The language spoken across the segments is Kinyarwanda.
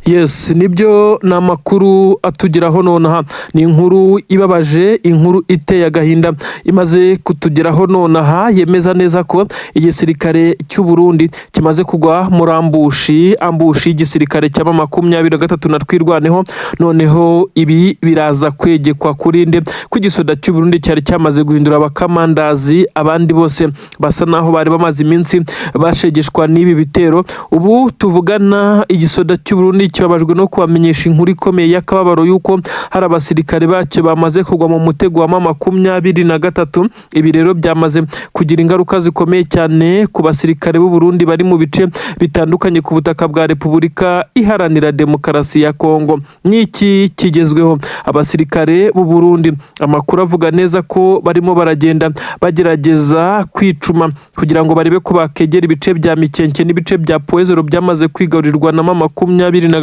Yes, nibyo, ni amakuru atugeraho nonaha. Ni inkuru ibabaje, inkuru iteye agahinda imaze kutugeraho nonaha, yemeza neza ko igisirikare cy'u Burundi kimaze kugwa muri ambush, ambush y'igisirikare cya M23 na Twirwaneho. Noneho ibi biraza kwegekwa kuri nde, ko igisoda cy'u Burundi cyari cyamaze guhindura abakamandazi, abandi bose basa naho bari bamaze iminsi bashegeshwa n'ibi bitero? Ubu tuvugana, igisoda cy'u Burundi kibabajwe no kubamenyesha inkuru ikomeye y'akababaro y'uko hari abasirikare bacyo bamaze kugwa mu mutego wa M23. Ibi rero byamaze kugira ingaruka zikomeye cyane ku basirikare b'u Burundi bari mu bice bitandukanye ku butaka bwa Repubulika Iharanira Demokarasi ya Kongo. N'iki kigezweho? Abasirikare b'u Burundi, amakuru avuga neza ko barimo baragenda bagerageza kwicuma kugira ngo barebe ko bakegera ibice bya Mikenke n'ibice bya Point Zéro byamaze kwigarurirwa na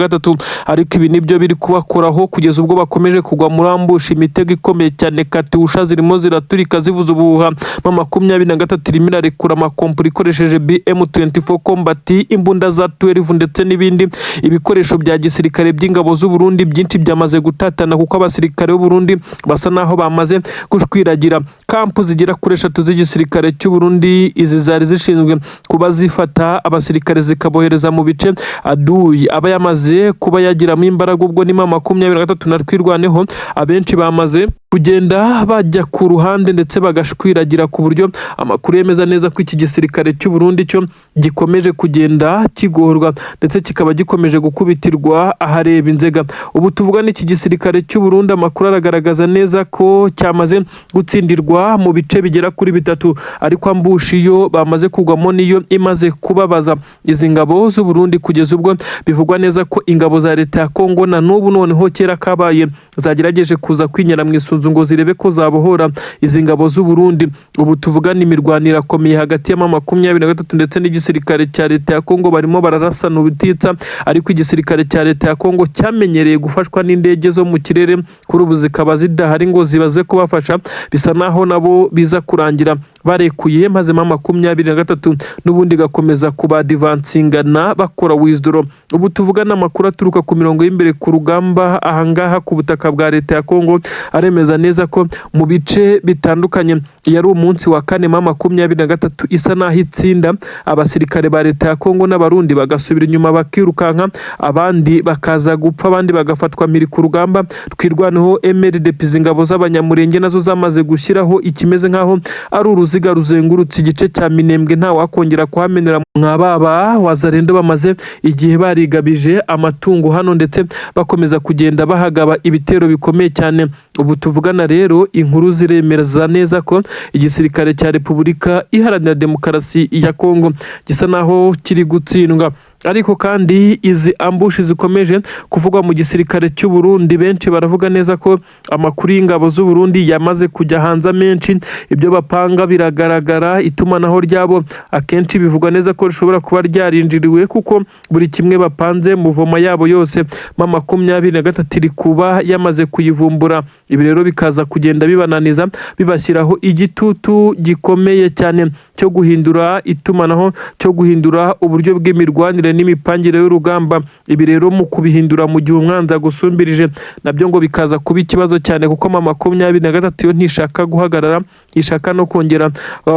M23, ariko ibi nibyo biri kubakoraho kugeza ubwo bakomeje kugwa muri ambush, imitego ikomeye cyane. Katyusha zirimo ziraturika zivuza ubuhuha. M23 irimo irarekura amakompura ikoresheje BM24 Combat, imbunda za 12 ndetse n'ibindi ibikoresho bya gisirikare by'ingabo z'u Burundi byinshi byamaze gutatana, kuko abasirikare b'u Burundi basa naho bamaze gushwiragira. Kampu zigera kuri eshatu z'igisirikare cy'u Burundi, izi zari zishinzwe kuba zifata abasirikare zikabohereza mu bice aduyi aba yamaze kuba yagiramo imbaraga, ubwo ni M23 na Twirwaneho, abenshi bamaze kugenda bajya ku ruhande ndetse bagashwiragira, ku buryo amakuru yemeza neza ko iki gisirikare cy'u Burundi cyo gikomeje kugenda kigorwa, ndetse kikaba gikomeje gukubitirwa ahareba inzega. Ubu tuvuga n'iki gisirikare cy'u Burundi, amakuru aragaragaza neza ko cyamaze gutsindirwa mu bice bigera kuri bitatu, ariko ambush yo bamaze kugwamo niyo imaze kubabaza izi ngabo z'u Burundi, kugeza ubwo bivugwa neza ko ingabo za leta ya Kongo na n'ubu noneho kera kabaye zagerageje kuza kwinyara mu isunzu ngo zirebe ko zabohora izi ngabo z'u Burundi. Ubu tuvugana, imirwano irakomeye hagati ya M23 ndetse n'igisirikare cya leta ya Kongo. Barimo bararasana ubutitsa, ariko igisirikare cya leta ya Kongo cyamenyereye gufashwa n'indege zo mu kirere, kuri ubu zikaba zidahari ngo zibaze kubafasha. Bisa naho nabo biza kurangira barekuye, maze M23 n'ubundi igakomeza kubadivansingana bakora withdraw. Ubu tuvugana, amakuru aturuka ku mirongo y'imbere ku rugamba ahangaha ku butaka bwa leta ya Kongo aremeza neza ko mu bice bitandukanye yari umunsi wa kane M23 isa naho itsinda abasirikare ba leta ya Kongo n'Abarundi, bagasubira inyuma bakirukanka, abandi bakaza gupfa, abandi bagafatwa mpiri ku rugamba. Twirwaneho, MRDP, izi ingabo z'Abanyamurenge nazo zamaze gushyiraho ikimeze nk'aho ari uruziga ruzengurutse igice cya Minembwe, nta wakongera kuhamenera. Mwababa Wazalendo bamaze igihe barigabije amatungo hano, ndetse bakomeza kugenda bahagaba ibitero bikomeye cyane. Ubu tuvugana rero, inkuru ziremeza neza ko igisirikare cya Repubulika Iharanira Demokarasi ya Kongo gisa naho kiri gutsindwa. Ariko kandi izi ambush zikomeje kuvugwa mu gisirikare cy'u Burundi, benshi baravuga neza ko amakuru y'ingabo z'u Burundi yamaze kujya hanze menshi, ibyo bapanga biragaragara. Itumanaho ryabo akenshi bivugwa neza ko rishobora kuba ryarinjiriwe, kuko buri kimwe bapanze, mouvement yabo yose, M23 iri kuba yamaze kuyivumbura. Ibi rero bikaza kugenda bibananiza, bibashyiraho igitutu gikomeye cyane cyo guhindura itumanaho, cyo guhindura uburyo bw'imirwanire n'imipangire y'urugamba. Ibi rero mu kubihindura mu gihe umwanzi agusumbirije, nabyo ngo bikaza kuba ikibazo cyane, kuko M23 yo ntishaka guhagarara, ishaka no kongera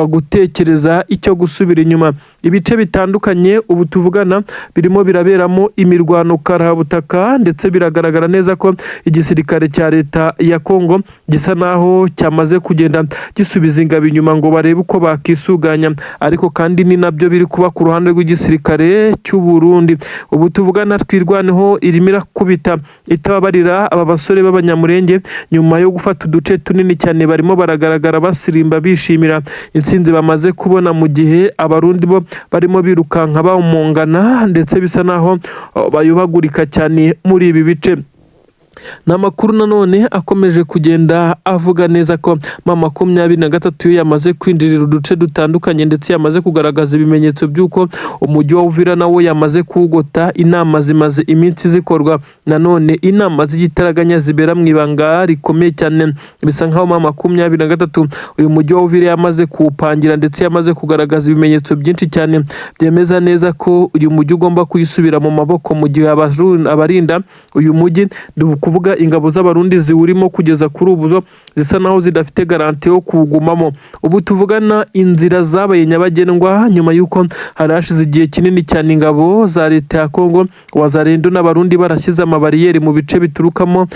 gutekereza icyo gusubira inyuma. Ibice bitandukanye ubu tuvugana birimo biraberamo imirwano karahabutaka, ndetse biragaragara neza ko igisirikare cya leta ya Kongo gisa naho cyamaze kugenda gisubiza ingabo inyuma ngo barebe uko bakisuganya. Ariko kandi ni nabyo biri kuba ku ruhande rw'igisirikare cy'u Burundi. Ubu tuvugana, Twirwaneho irimo irakubita itababarira aba basore b'Abanyamurenge nyuma yo gufata uduce tunini cyane. Barimo baragaragara basirimba bishimira intsinzi bamaze kubona, mu gihe Abarundi bo barimo birukanka bamungana, ndetse bisa naho bayobagurika cyane muri ibi bice. Ni amakuru nanone akomeje kugenda avuga neza ko M23 yo yamaze kwinjirira uduce dutandukanye, ndetse yamaze kugaragaza ibimenyetso by'uko umujyi wa Uvira nawo yamaze kuwugota. Inama zimaze iminsi zikorwa, nanone inama z'igitaraganya zibera mu ibanga rikomeye cyane. Bisa nkaho M23 uyu mujyi wa Uvira yamaze kuwupangira, ndetse yamaze kugaragaza ibimenyetso byinshi cyane byemeza neza ko uyu mujyi ugomba kuyisubira mu maboko, mu gihe abarinda uyu mujyi, ni ukuvuga ingabo z'Abarundi ziwurimo kugeza kuri ubu, zo zisa naho zidafite garantie yo kuwugumamo. Ubu tuvugana inzira zabaye nyabagendwa, nyuma y'uko hari hashize igihe kinini cyane ingabo za leta ya Kongo, Wazalendo n'Abarundi barashyize amabariyeri mu bice biturukamo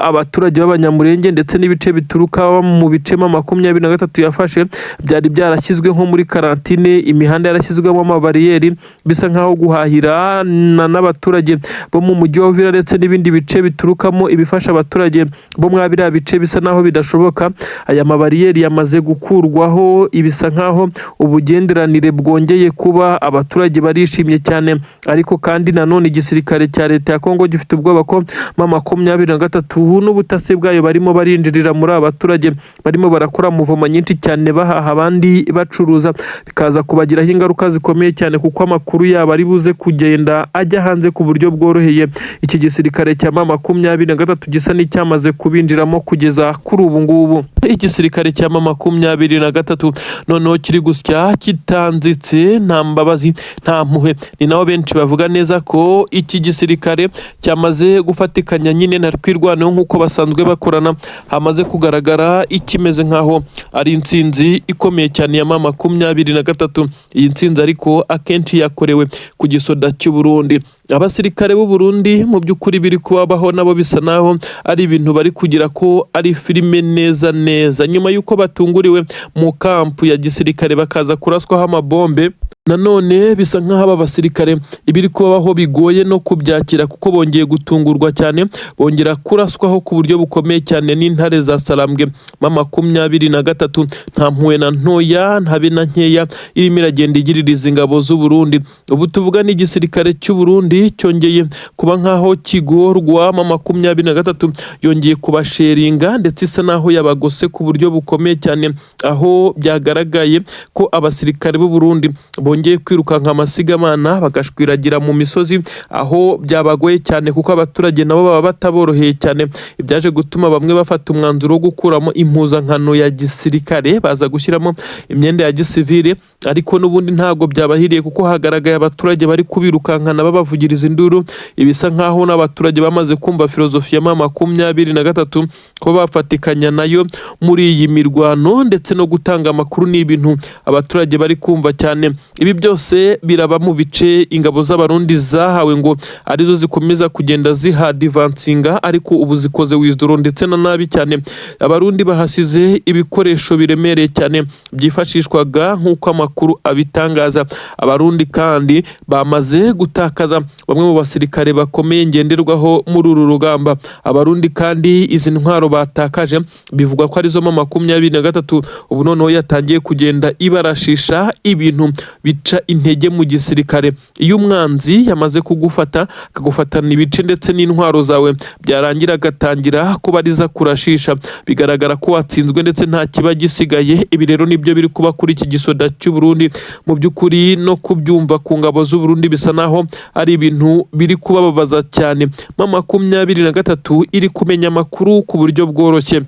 abaturage b'Abanyamurenge, ndetse n'ibice bituruka mu bice M23 yafashe, byari byarashyizwe nko muri quarantine, imihanda yarashyizwemo amabariyeri, bisa nkaho guhahira n'abaturage bo mu mujyi wa Uvira ndetse n'ibindi bice biturukamo ibifasha abaturage bo mwa biriya bice bisa naho bidashoboka. Aya mabariyeri yamaze gukurwaho, ibisa nkaho ubugenderanire bwongeye kuba, abaturage barishimye cyane. Ariko kandi nanone igisirikare cya leta ya Kongo gifite ubwoba ko M23 n'ubutasi bwayo barimo barinjirira muri aba baturage, barimo barakora mouvement nyinshi cyane, bahaha abandi bacuruza, bikaza kubagiraho ingaruka zikomeye cyane, kuko amakuru yabo ari buze kugenda ajya hanze ku buryo bworoheye. Iki gisirikare cya M23 gisa n'icyamaze kubinjiramo kugeza kuri ubu ngubu. Igisirikare cya M23 noneho kiri gusya kitanzitse, nta mbabazi, nta mpuhwe. Ni naho benshi bavuga neza ko iki gisirikare cyamaze gufatikanya nyine na Twirwaneho nk'uko basanzwe bakorana. Hamaze kugaragara ikimeze nk'aho ari intsinzi ikomeye cyane ya M23. Iyi ntsinzi ariko akenshi yakorewe ku gisoda cy'u Burundi. Abasirikare b'u Burundi mu by'ukuri biri kubabaho nabo bisa naho ari ibintu bari kugira ko ari filime neza neza, nyuma y'uko batunguriwe mu kampu ya gisirikare bakaza kuraswaho amabombe. Nanone bisa nk'aho aba basirikare ibiri kubabaho bigoye no kubyakira, kuko bongeye gutungurwa cyane, bongera kuraswaho ku buryo bukomeye cyane n'intare za Sarambwe. M23 nta mpuhwe na ntoya, ntabe na nkeya irimo iragenda igirira ingabo z'u Burundi. Ubu tuvuga n'igisirikare cy'u Burundi cyongeye kuba nk'aho kigorwa. M23 yongeye kubasheringa, ndetse isa naho yabagose ku buryo bukomeye cyane, aho byagaragaye ko abasirikare b'u Burundi bongeye kwirukanka amasigamana, bagashwiragira mu misozi, aho byabagoye cyane kuko abaturage nabo baba bataboroheye cyane. Ibyaje gutuma bamwe bafata umwanzuro wo gukuramo impuzankano ya gisirikare, baza gushyiramo imyenda ya gisivile, ariko n'ubundi ntabwo byabahiriye, kuko hagaragaye abaturage bari kubirukankana babavugiriza induru. Ibisa nkaho n'abaturage bamaze kumva filozofi ya M23, ko bafatikanya nayo muri iyi mirwano ndetse no gutanga amakuru, ni ibintu abaturage bari kumva cyane. Ibi byose biraba mu bice ingabo z'Abarundi zahawe ngo arizo zikomeza kugenda zihadivansinga, ariko ubu zikoze withdraw ndetse na nabi cyane. Abarundi bahasize ibikoresho biremereye cyane byifashishwaga, nk'uko amakuru abitangaza. Abarundi kandi bamaze gutakaza bamwe mu basirikare bakomeye ngenderwaho muri uru rugamba. Abarundi kandi izi ntwaro batakaje bivugwa ko arizo M23 ubu noneho yatangiye kugenda ibarashisha, ibintu bica intege mu gisirikare. Iyo umwanzi yamaze kugufata, akagufatana ibice ndetse n'intwaro zawe, byarangira agatangira kuba ariza kurashisha, bigaragara ko watsinzwe ndetse nta kiba gisigaye. Ibi rero nibyo biri kuba kuri iki gisoda cy'u Burundi. Mu by'ukuri no kubyumva ku ngabo z'u Burundi bisa naho ari ibintu biri kubababaza cyane. M23 iri kumenya amakuru ku buryo bworoshye.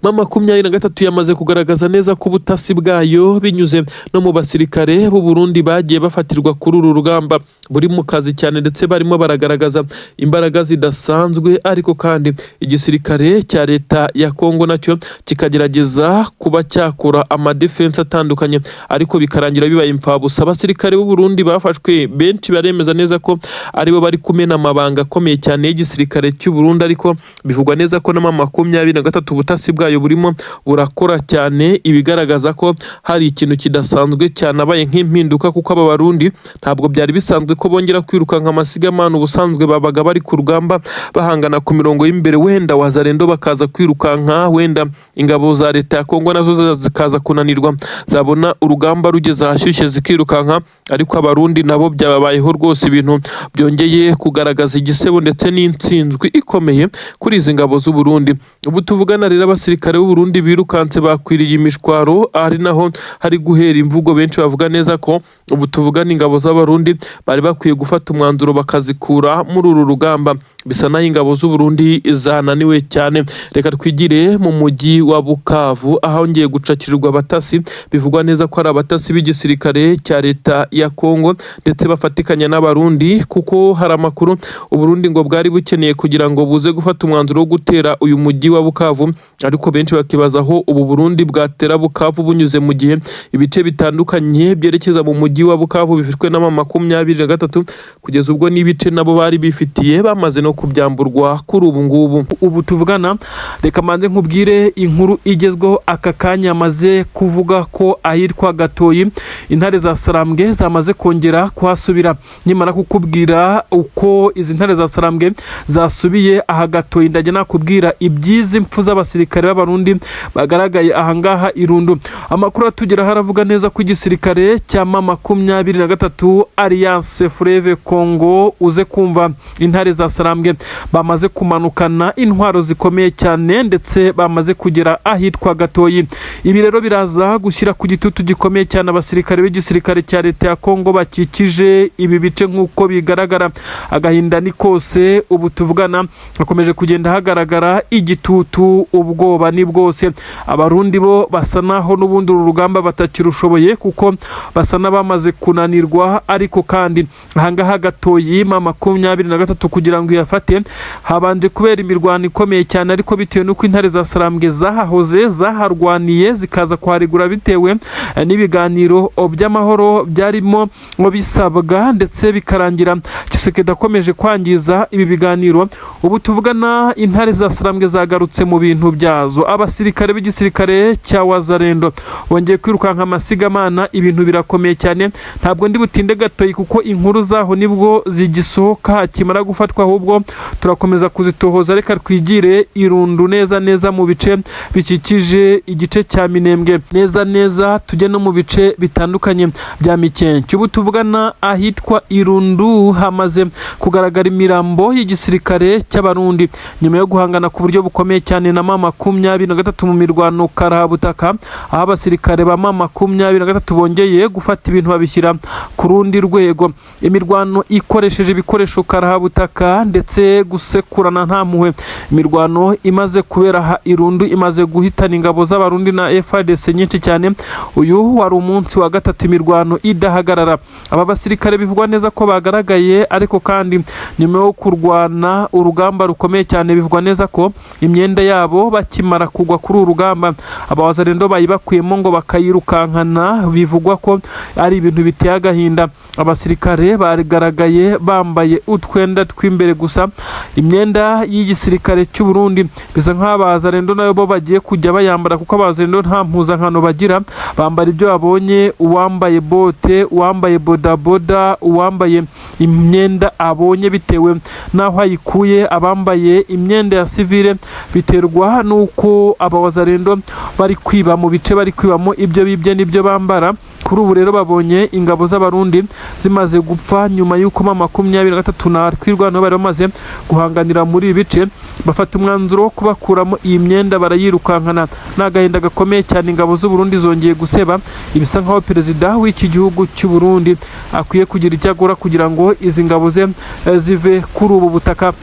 M23 yamaze kugaragaza neza ko ubutasi bwayo, binyuze no mu basirikare b'u Burundi bagiye bafatirwa kuri uru rugamba, buri mu kazi cyane, ndetse barimo baragaragaza imbaraga zidasanzwe. Ariko kandi igisirikare cya leta ya Kongo nacyo kikagerageza kuba cyakora amadefense atandukanye, ariko bikarangira bibaye imfabusa. Abasirikare b'u Burundi bafashwe benshi baremeza neza ko aribo bari kumena amabanga akomeye cyane y'igisirikare cy'u Burundi, ariko bivugwa neza ko na M23 ubutasi bwayo bwayo burimo burakora cyane, ibigaragaza ko hari ikintu kidasanzwe cyanabaye nk'impinduka, kuko aba Barundi ntabwo byari bisanzwe ko bongera kwirukanka amasigamana. Ubusanzwe babaga bari ku rugamba bahangana ku mirongo y'imbere, wenda Wazalendo bakaza kwirukanka, wenda ingabo za leta ya Kongo nazo zikaza kunanirwa, zabona urugamba rugeze ahashyushye zikirukanka. Ariko Abarundi nabo byababayeho rwose, ibintu byongeye kugaragaza igisebo ndetse n'intsinzwi ikomeye kuri izi ngabo z'u Burundi. Ubu tuvugana rero, abasirikare b'u Burundi birukanse bakwiriye imishwaro, ari naho hari guhera imvugo benshi bavuga neza ko ubu tuvugana ingabo z'Abarundi bari bakwiye gufata umwanzuro bakazikura muri uru rugamba. Bisa naho ingabo z'u Burundi zananiwe cyane. Reka twigire mu mujyi wa Bukavu, ahongeye gucakirirwa abatasi bivugwa neza ko ari abatasi b'igisirikare cya leta ya Kongo ndetse bafatikanya n'Abarundi, kuko hari amakuru Uburundi ngo bwari bukeneye kugira ngo buze gufata umwanzuro wo gutera uyu mujyi wa Bukavu. Ariko benshi bakibaza aho ubu Burundi bwatera Bukavu bunyuze, mu gihe ibice bitandukanye byerekeza mu mujyi wa Bukavu bifitwe n'ama 23, kugeza ubwo n'ibice nabo bari bifitiye bamaze no kubyamburwa kuri ubu ngubu. Ubu tuvugana, reka mbanze nkubwire inkuru igezweho aka kanya amaze kuvuga ko ahitwa Gatoyi intare za Sarambwe zamaze kongera kuhasubira. Nimara kukubwira uko izi ntare za Sarambwe zasubiye aha Gatoyi, ndajya nakubwira iby'izi mpfu z'abasirikare b'Abarundi bagaragaye ahangaha Irundu. Amakuru atugeraho aravuga neza ko igisirikare cya ma 23 Alliance Fleuve Congo, uze kumva intare za Sarambwe, bamaze kumanukana intwaro zikomeye cyane ndetse bamaze kugera ahitwa Gatoyi. Ibi rero biraza gushyira ku gitutu gikomeye cyane abasirikare b'igisirikare cya leta ya Kongo bakikije ibi bice. Nk'uko bigaragara, agahinda ni kose. Ubu tuvugana hakomeje kugenda hagaragara igitutu, ubwoba ni bwose. Abarundi bo basa naho n'ubundi uru rugamba batakirushoboye, kuko basa n'abamaze kunanirwa. Ariko kandi ahangaha Gatoyi, ma 23 kugira ngo iyafate habanje kubera imirwano ikomeye cyane, ariko bitewe n'uko intare za Sarambwe zahahoze, zaharwaniye, zikaza kuharigura bitewe n'ibiganiro by'amahoro byarimo ngo bisabwa, ndetse bikarangira Tshisekedi akomeje kwangiza ibi biganiro. Ubu tuvugana intare za Sarambwe zagarutse mu bintu byazo. Abasirikare b'igisirikare cya Wazalendo bongeye kwirukanka amasigamana, ibintu birakomeye cyane. Ntabwo ndi butinde Gatoyi, kuko inkuru zaho nibwo zigisohoka hakimara gufatwa, ahubwo turakomeza kuzitohoza. Reka twigire Irundu neza neza mu bice bikikije igice cya Minembwe, neza neza tujye no mu bice bitandukanye bya Mikenke. Ubu tuvugana ahitwa Irundu hamaze kugaragara imirambo y'igisirikare cy'Abarundi nyuma yo guhangana ku buryo bukomeye cyane na ma 23 mu mirwano karahabutaka, aho abasirikare ba ma 23 bongeye gufata ibintu babishyira ku rundi rwego. Imirwano ikoresheje ibikoresho karahabutaka ndetse gusekurana nta mpuhwe. Imirwano imaze kubera aha Irundu imaze guhitana ingabo z'Abarundi na FARDC nyinshi cyane. Uyu wari umunsi wa gatatu imirwano idahagarara. Aba basirikare bivugwa neza ko bagaragaye, ariko kandi nyuma yo kurwana urugamba rukomeye cyane, bivugwa neza ko imyenda yabo bakimara kugwa kuri uru rugamba Abawazalendo bayibakuyemo ngo bakayirukankana. Bivugwa ko ari ibintu biteye agahinda. Abasirikare bagaragaye bambaye utwenda tw'imbere gusa, imyenda y'igisirikare cy'u Burundi. Bisa nk'aho Abazalendo nayo bo bagiye kujya bayambara, kuko Abazalendo nta mpuzankano bagira, bambara ibyo babonye: uwambaye bote, uwambaye bodaboda, uwambaye imyenda abonye bitewe n'aho ayikuye, abambaye imyenda ya sivile. Biterwa n'uko Abawazalendo bari kwiba mu bice bari kwibamo, ibyo bibye n'ibyo bambara. Kuri ubu rero babonye ingabo z'Abarundi zimaze gupfa nyuma y'uko ma 23 na Twirwaneho bari bamaze guhanganira muri ibi bice, bafata umwanzuro wo kubakuramo iyi myenda barayirukankana. Ni agahinda gakomeye cyane, ingabo z'u Burundi zongeye guseba. Ibisa nkaho perezida w'iki gihugu cy'u Burundi akwiye kugira icyo akora kugira ngo izi ngabo ze zive kuri ubu butaka.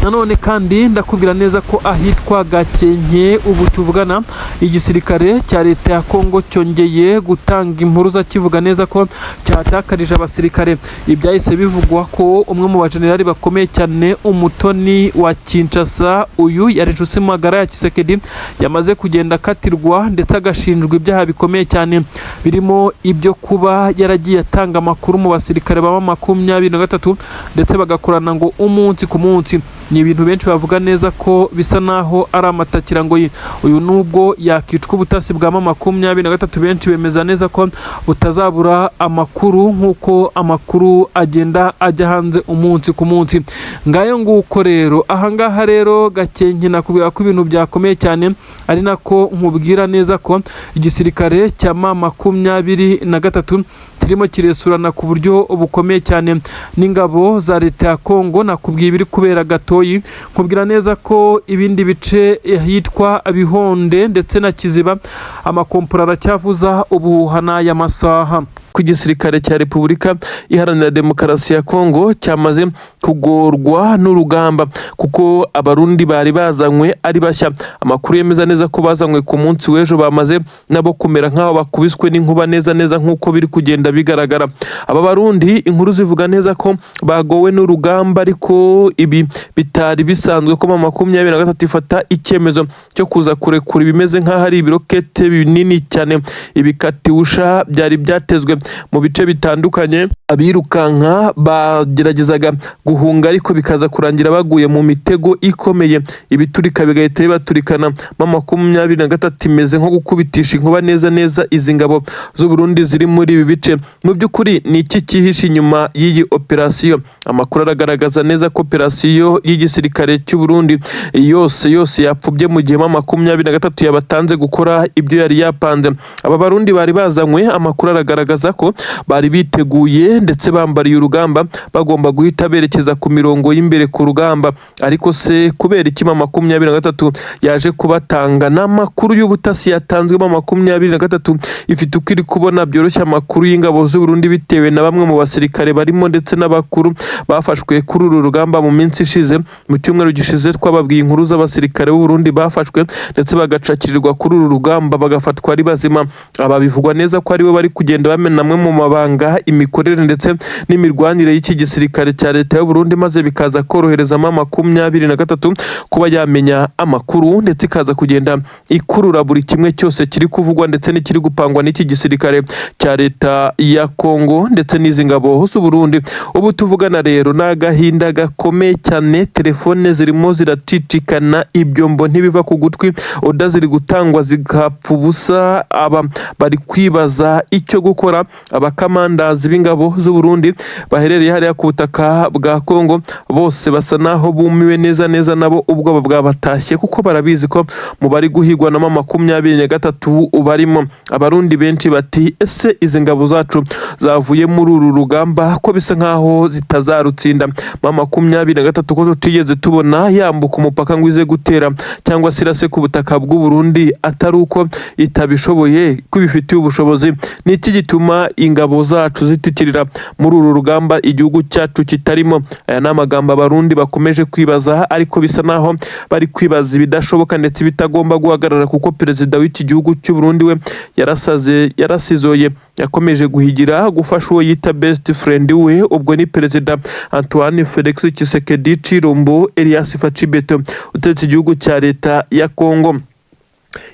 Nanone kandi ndakubwira neza ko ahitwa Gakenke ubu tuvugana igisirikare cya leta ya Kongo cyongeye gutanga impuruza kivuga neza ko cyatakarije abasirikare. Ibyahise bivugwa ko umwe mu bajenerali bakomeye cyane, umutoni wa Kinshasa, uyu yari inshuti magara ya Tshisekedi, yamaze kugenda akatirwa ndetse agashinjwa ibyaha bikomeye cyane, birimo ibyo kuba yaragiye atanga amakuru mu basirikare baba 23 ndetse bagakorana ngo umunsi ku munsi. Ni ibintu benshi bavuga neza ko bisa naho ari amatakirangoyi. Uyu nubwo yakicwa, ubutasi bwa M23 benshi bemeza neza ko butazabura amakuru, nk'uko amakuru agenda ajya hanze umunsi ku munsi. Ngayo nguko rero, ahangaha rero Gakenke nakubwira ko ibintu byakomeye cyane, ari nako nkubwira neza ko igisirikare cya M23 kirimo kiresurana ku buryo bukomeye cyane n'ingabo za leta ya Kongo. Nakubwiye ibiri kubera Gatoyi, nkubwira neza ko ibindi bice hitwa Bihonde ndetse na Kiziba amakompora aracyavuza ubuhuha n'aya masaha. Ku gisirikare cya Repubulika Iharanira Demokarasi ya Kongo cyamaze kugorwa n'urugamba, kuko Abarundi bari bazanywe ari bashya, amakuru yemeza neza ko bazanywe ku munsi w'ejo, bamaze nabo kumera nk'aho bakubiswe n'inkuba neza neza, nk'uko biri kugenda bigaragara. Aba Barundi inkuru zivuga neza ko bagowe n'urugamba, ariko ibi bitari bisanzwe ko M23 ifata icyemezo cyo kuza kurekura ibimeze nk'aho ari ibirokete binini cyane, ibikatiwusha byari byatezwe mu bice bitandukanye. Abirukanka bageragezaga guhunga, ariko bikaza kurangira baguye mu mitego ikomeye, ibiturika bigahita bibaturikana. M23 imeze nko gukubitisha inkuba neza neza izi ngabo z'u Burundi ziri muri ibi bice. Mu by'ukuri ni iki cyihishe inyuma y'iyi operasiyo? Amakuru aragaragaza neza ko operasiyo y'igisirikare cy'u Burundi yose yose yapfubye mu gihe M23 yabatanze gukora ibyo yari yapanze. Aba Barundi bari bazanywe, amakuru aragaragaza ko bari biteguye ndetse bambariye urugamba, bagomba guhita berekeza ku mirongo y'imbere ku rugamba. Ariko se kubera iki M23 yaje kubatanga? N'amakuru y'ubutasi yatanzwe, M23 ifite uko iri kubona byoroshye amakuru y'ingabo z'u Burundi, bitewe na bamwe mu basirikare barimo ndetse n'abakuru bafashwe kuri uru rugamba mu minsi ishize. Mu cyumweru gishize twababwiye inkuru z'abasirikare b'u Burundi bafashwe ndetse bagacakirirwa kuri uru rugamba, bagafatwa ari bazima. Aba bivugwa neza ko aribo bari kugenda bamena amwe mu mabanga, imikorere ndetse n'imirwanire y'iki gisirikare cya leta y'u Burundi, maze bikaza korohereza M23 kuba yamenya amakuru, ndetse ikaza kugenda ikurura buri kimwe cyose kiri kuvugwa ndetse n'ikiri gupangwa n'iki gisirikare cya leta ya Kongo ndetse n'izi ngabo z'u Burundi. Ubu tuvugana rero ni agahinda gakomeye cyane, telefone zirimo ziracicikana, ibyombo ntibiva ku gutwi, order ziri gutangwa zigapfa ubusa. Aba bari kwibaza icyo gukora. Abakamandazi b'ingabo z'u Burundi baherereye hariya ku butaka bwa Kongo bose basa naho bumiwe neza neza, nabo ubwoba bwabatashye, kuko barabizi ko mu bari guhigwa na M23 barimo. Abarundi benshi bati: "Ese izi ngabo zacu zavuye muri uru rugamba ko bisa nkaho zitazarutsinda? M23 ko tutigeze tubona yambuka umupaka ngo ize gutera cyangwa se irase ku butaka bw'u Burundi, atari uko itabishoboye, ko ibifitiye ubushobozi, ni iki gituma ingabo zacu zitikirira muri uru rugamba igihugu cyacu kitarimo?" Aya ni amagambo Abarundi bakomeje kwibaza, ariko bisa naho bari kwibaza ibidashoboka ndetse bitagomba guhagarara, kuko perezida w'iki gihugu cy'u Burundi we yarasaze, yarasizoye, yakomeje guhigira gufasha uwo yita best friend we. Ubwo ni Perezida Antoine Felix Tshisekedi Tshilombo Elias Fatshi Béton utegetse igihugu cya leta ya Kongo.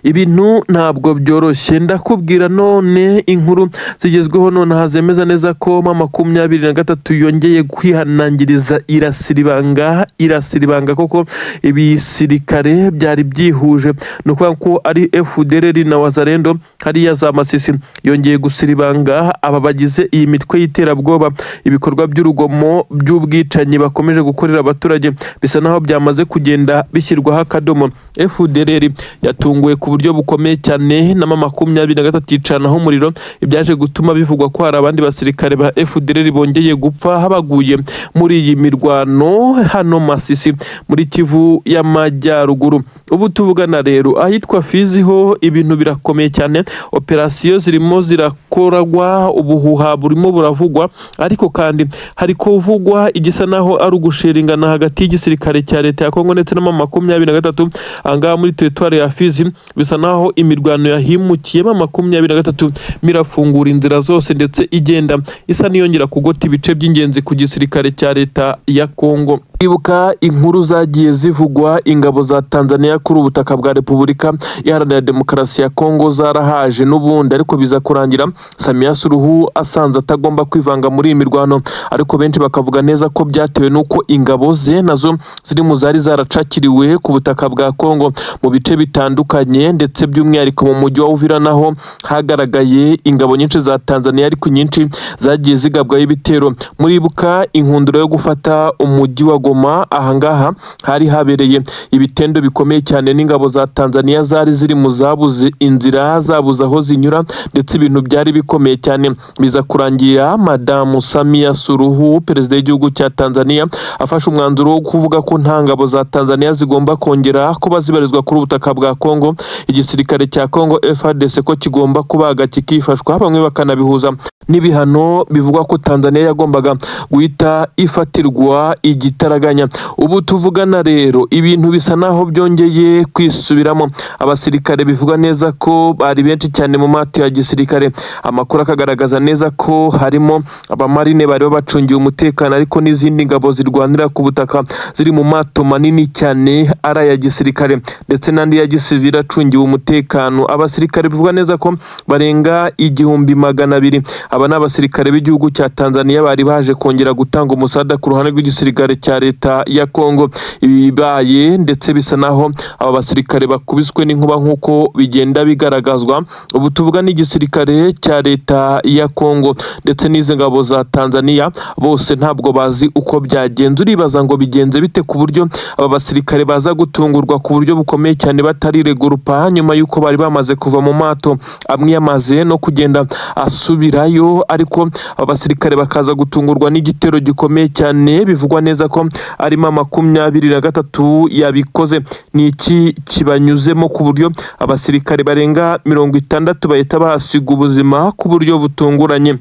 Ibintu ntabwo byoroshye, ndakubwira. None inkuru zigezweho nonaha zemeza neza ko M23 yongeye kwihanangiriza, irasiribanga, irasiribanga koko ibisirikare byari byihuje, ni ukuvuga ko ari FDLR na Wazalendo hariya za Masisi. Yongeye gusiribanga aba bagize iyi mitwe y'iterabwoba. Ibikorwa by'urugomo, by'ubwicanyi bakomeje gukorera abaturage bisa naho byamaze kugenda bishyirwaho akadomo. FDLR yatunguwe ku buryo bukomeye cyane na M23, yicanaho umuriro, ibyaje gutuma bivugwa ko hari abandi basirikare ba FDLR bongeye gupfa baguye muri iyi mirwano hano Masisi muri Kivu y'Amajyaruguru. Ubu tuvugana rero, ahitwa Fizi ho ibintu birakomeye cyane, operasiyo zirimo zirakorwa, ubuhuha burimo buravugwa, ariko kandi hari kuvugwa igisa naho ari ugusheringana hagati y'igisirikare cya leta ya Kongo ndetse na M23. Ahangaha muri teritwari ya Fizi bisa naho imirwano yahimukiye, M23 mirafungura inzira zose ndetse igenda isa n'iyongera kugota ibice by'ingenzi ku gisirikare cya leta ya Kongo. Ibuka inkuru zagiye zivugwa, ingabo za Tanzania kuri ubutaka bwa Repubulika Iharanira Demokarasi ya Kongo zarahaje n'ubundi, ariko biza kurangira Samia Suluhu asanze atagomba kwivanga muri iyi mirwano. Ariko benshi bakavuga neza ko byatewe n'uko ingabo ze nazo ziri mu zari zaracakiriwe ku butaka bwa Kongo mu bice bitandukanye, ndetse by'umwihariko mu mujyi wa Uvira naho hagaragaye ingabo nyinshi za Tanzania, ariko nyinshi zagiye zigabwaho ibitero. Muribuka inkundura yo gufata umujyi wa Goma, ahangaha hari habereye ibitendo bikomeye cyane n'ingabo za Tanzania zari ziri mu zabuze inzira, zabuze aho zinyura, ndetse ibintu byari bikomeye cyane. Biza kurangira Madamu Samia Suluhu, perezida w'igihugu cya Tanzania, afashe umwanzuro wo kuvuga ko nta ngabo za Tanzania zigomba kongera kuba zibarizwa kuri ubutaka bwa Kongo, igisirikare cya Kongo FARDC ko kigomba kubaga kikifashwa, bamwe bakanabihuza n'ibihano bivugwa ko Tanzania yagombaga guhita ifatirwa igitaraganya. Ubu tuvugana rero ibintu bisa naho byongeye kwisubiramo. Abasirikare bivugwa neza ko bari benshi cyane mu mato ya gisirikare, amakuru akagaragaza neza ko harimo abamarine bari babacungiye umutekano, ariko n'izindi ngabo zirwanira ku butaka ziri mu mato manini cyane ari aya gisirikare ndetse n'andi ya gisivili acungiwe umutekano. Abasirikare bivugwa neza ko barenga 1200. Aba ni abasirikare b'igihugu cya Tanzania bari baje kongera gutanga umusada ku ruhande rw'igisirikare cya leta ya Kongo. Ibi bibaye ndetse bisa naho aba basirikare bakubiswe n'inkuba nk'uko bigenda bigaragazwa. Ubu tuvuga n'igisirikare cya leta ya Kongo ndetse n'izi ngabo za Tanzania bose ntabwo bazi uko byagenze. Uribaza ngo bigenze bite ku buryo aba basirikare baza gutungurwa ku buryo bukomeye cyane batariregurupa, nyuma y'uko bari bamaze kuva mu mato, amwe yamaze no kugenda asubirayo, ariko aba basirikare bakaza gutungurwa n'igitero gikomeye cyane bivugwa neza ko arimo 23 yabikoze? Ni iki kibanyuzemo ku buryo abasirikare barenga 60 bahita bahasiga ubuzima ku buryo butunguranye?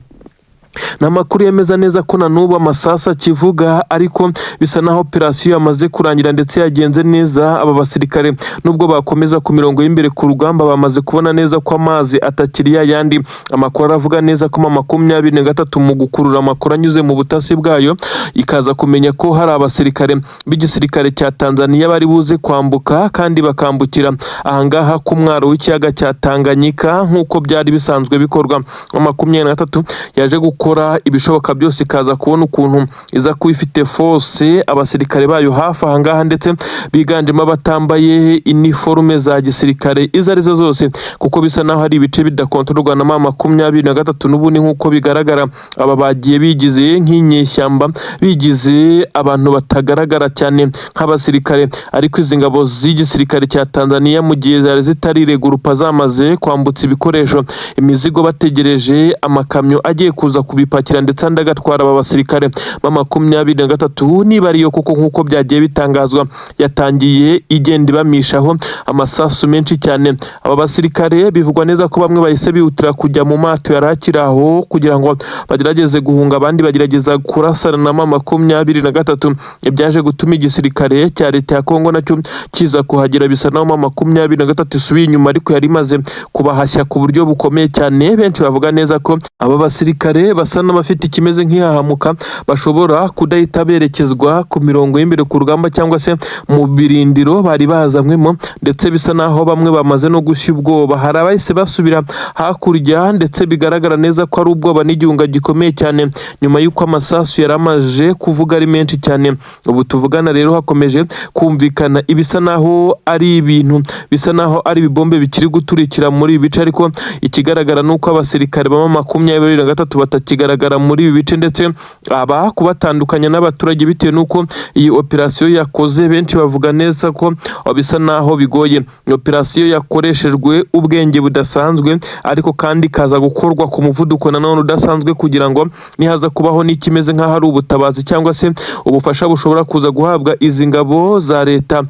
Ni amakuru yemeza neza ko na n'ubu amasasu akivuga, ariko bisa naho operasiyo yamaze kurangira ndetse yagenze neza. Aba basirikare nubwo bakomeza ku mirongo y'imbere ku rugamba, bamaze kubona neza ko amazi atakiri ya yandi. Amakuru aravuga neza ko 23 mu gukurura amakuru anyuze mu butasi bwayo ikaza kumenya ko hari abasirikare b'igisirikare cya Tanzania bari buze kwambuka, kandi bakambukira ahangaha ku mwaro w'ikiyaga cya Tanganyika nk'uko byari bisanzwe bikorwa. 23 yaje gukora ibishoboka byose ikaza kubona ukuntu iza kuba ifite force, abasirikare bayo hafi ahangaha, ndetse biganjemo abatambaye iniforume za gisirikare izo arizo zose, kuko bisa naho hari ibice bidakontororwa na 23 n'ubundi. Nk'uko bigaragara, aba bagiye bigize nk'inyeshyamba, bigize abantu batagaragara cyane nk'abasirikare, ariko izi ngabo z'igisirikare cya Tanzania mu gihe zari zitariregurupa zamaze kwambutsa ibikoresho, imizigo, bategereje amakamyo agiye kuza kubipakira ndetse andi agatwara aba basirikare ba 23, niba ariyo koko nk'uko byagiye bitangazwa, yatangiye igenda ibamishaho amasasu menshi cyane. Aba basirikare bivugwa neza ko bamwe bahise bihutira kujya mu mato yari akiri aho kugira ngo bagerageze guhunga, abandi bagerageza kurasana na 23, ibyaje gutuma igisirikare cya leta ya Kongo nacyo kiza kuhagera. Bisa naho 23 isubiye inyuma, ariko yari imaze kubahashya ku buryo bukomeye cyane. Benshi bavuga neza ko aba basirikare basa n'abafite ikimeze nk'ihahamuka, bashobora kudahita berekezwa ku mirongo y'imbere ku rugamba cyangwa se mu birindiro bari bazanywemo, ndetse bisa naho bamwe bamaze no gushya ubwoba. Hari abahise basubira hakurya, ndetse bigaragara neza ko ari ubwoba n'igihunga gikomeye cyane nyuma y'uko amasasu yari amaze kuvuga ari menshi cyane. Ubu tuvugana rero hakomeje kumvikana ibisa naho ari ibintu bisa naho ari ibibombe bikiri guturikira muri ibi bice, ariko ikigaragara ni uko abasirikare ba 23 batakigaragara muri ibi bice, ndetse aba kubatandukanya n'abaturage bitewe n'uko iyi operasiyo yakoze, benshi bavuga neza ko bisa naho bigoye. Ni operasiyo yakoreshejwe ubwenge budasanzwe, ariko kandi ikaza gukorwa ku muvuduko nanone udasanzwe, kugira ngo nihaza kubaho n'ikimeze nk'aho ari ubutabazi cyangwa se ubufasha bushobora kuza guhabwa izi ngabo za leta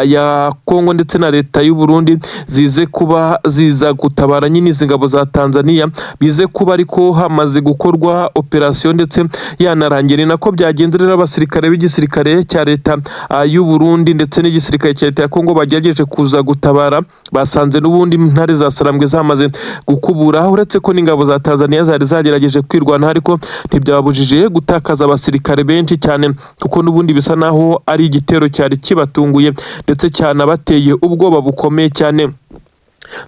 ya Kongo ndetse na leta y'u Burundi, zize kuba ziza gutabara nyine izi ngabo za Tanzania, bize kuba ariko hamaze gukorwa gukorwa operasiyo ndetse yanarangira. Ni nako byagenze rero, abasirikare b'igisirikare cya leta y'u Burundi ndetse n'igisirikare cya leta ya Kongo bagerageje kuza gutabara, basanze n'ubundi intare za Sarambwe zamaze gukubura, uretse ko n'ingabo za Tanzania zari zagerageje kwirwanaho, ariko ntibyababujije gutakaza abasirikare benshi cyane, kuko n'ubundi bisa naho ari igitero cyari kibatunguye ndetse cyanabateye ubwoba bukomeye cyane.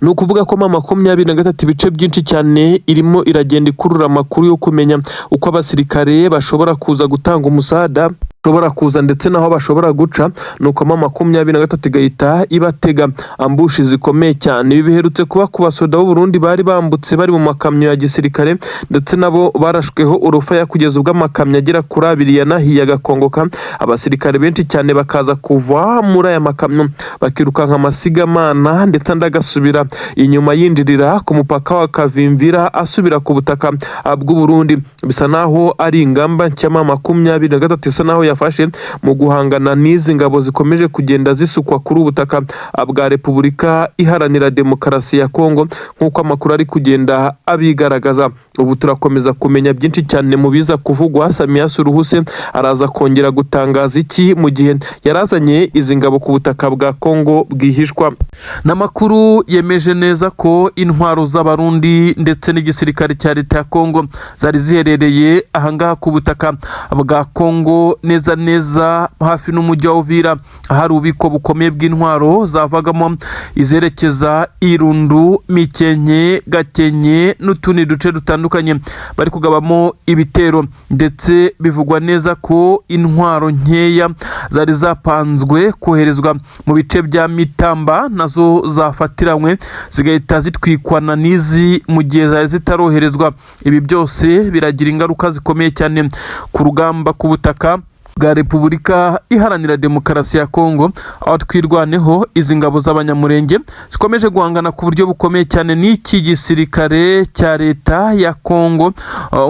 Ni ukuvuga ko M23 ibice byinshi cyane irimo iragenda ikurura amakuru yo kumenya uko abasirikare bashobora kuza gutanga umusada, bashobora kuza ndetse n'aho bashobora guca, nuko M23 igahita ibatega ambush zikomeye cyane. Ibi biherutse kuba ku basoda b'u Burundi bari bambutse bari mu makamyo ya gisirikare, ndetse nabo barashweho urufaya kugeza ubwo amakamyo agera kuri abiri yanahiye agakongoka, abasirikare benshi cyane bakaza kuva muri aya makamyo bakirukanka amasigamana, ndetse andi agasubira inyuma yinjirira ku mupaka wa Kavimvira asubira ku butaka bw'u Burundi. Bisa naho ari ingamba nshya M23 isa naho yafashe mu guhangana n'izi ngabo zikomeje kugenda zisukwa kuri ubu butaka bwa Repubulika Iharanira Demokarasi ya Kongo, nk'uko amakuru ari kugenda abigaragaza. Ubu turakomeza kumenya byinshi cyane mu biza kuvugwa. Samia Suluhu se araza kongera gutangaza iki mu gihe yarazanye izi ngabo ku butaka bwa Kongo bwihishwa? N'amakuru yemeje neza ko intwaro z'Abarundi ndetse n'igisirikare cya leta ya Kongo zari ziherereye ahangaha ku butaka bwa Kongo, neza neza hafi n'umujyi wa Uvira, ahari ububiko bukomeye bw'intwaro zavagamo izerekeza Irundu, Mikenke, Gakenke n'utundi duce dutandukanye bari kugabamo ibitero. Ndetse bivugwa neza ko intwaro nkeya zari zapanzwe koherezwa mu bice bya Mitamba nazo zafatiranywe zigahita zitwikwana n'izi mu gihe zari zitaroherezwa. Ibi byose biragira ingaruka zikomeye cyane ku rugamba ku butaka bwa Repubulika Iharanira Demokarasi ya Kongo, aho Twirwaneho, izi ngabo z'Abanyamurenge zikomeje guhangana ku buryo bukomeye cyane n'iki gisirikare cya leta ya Kongo,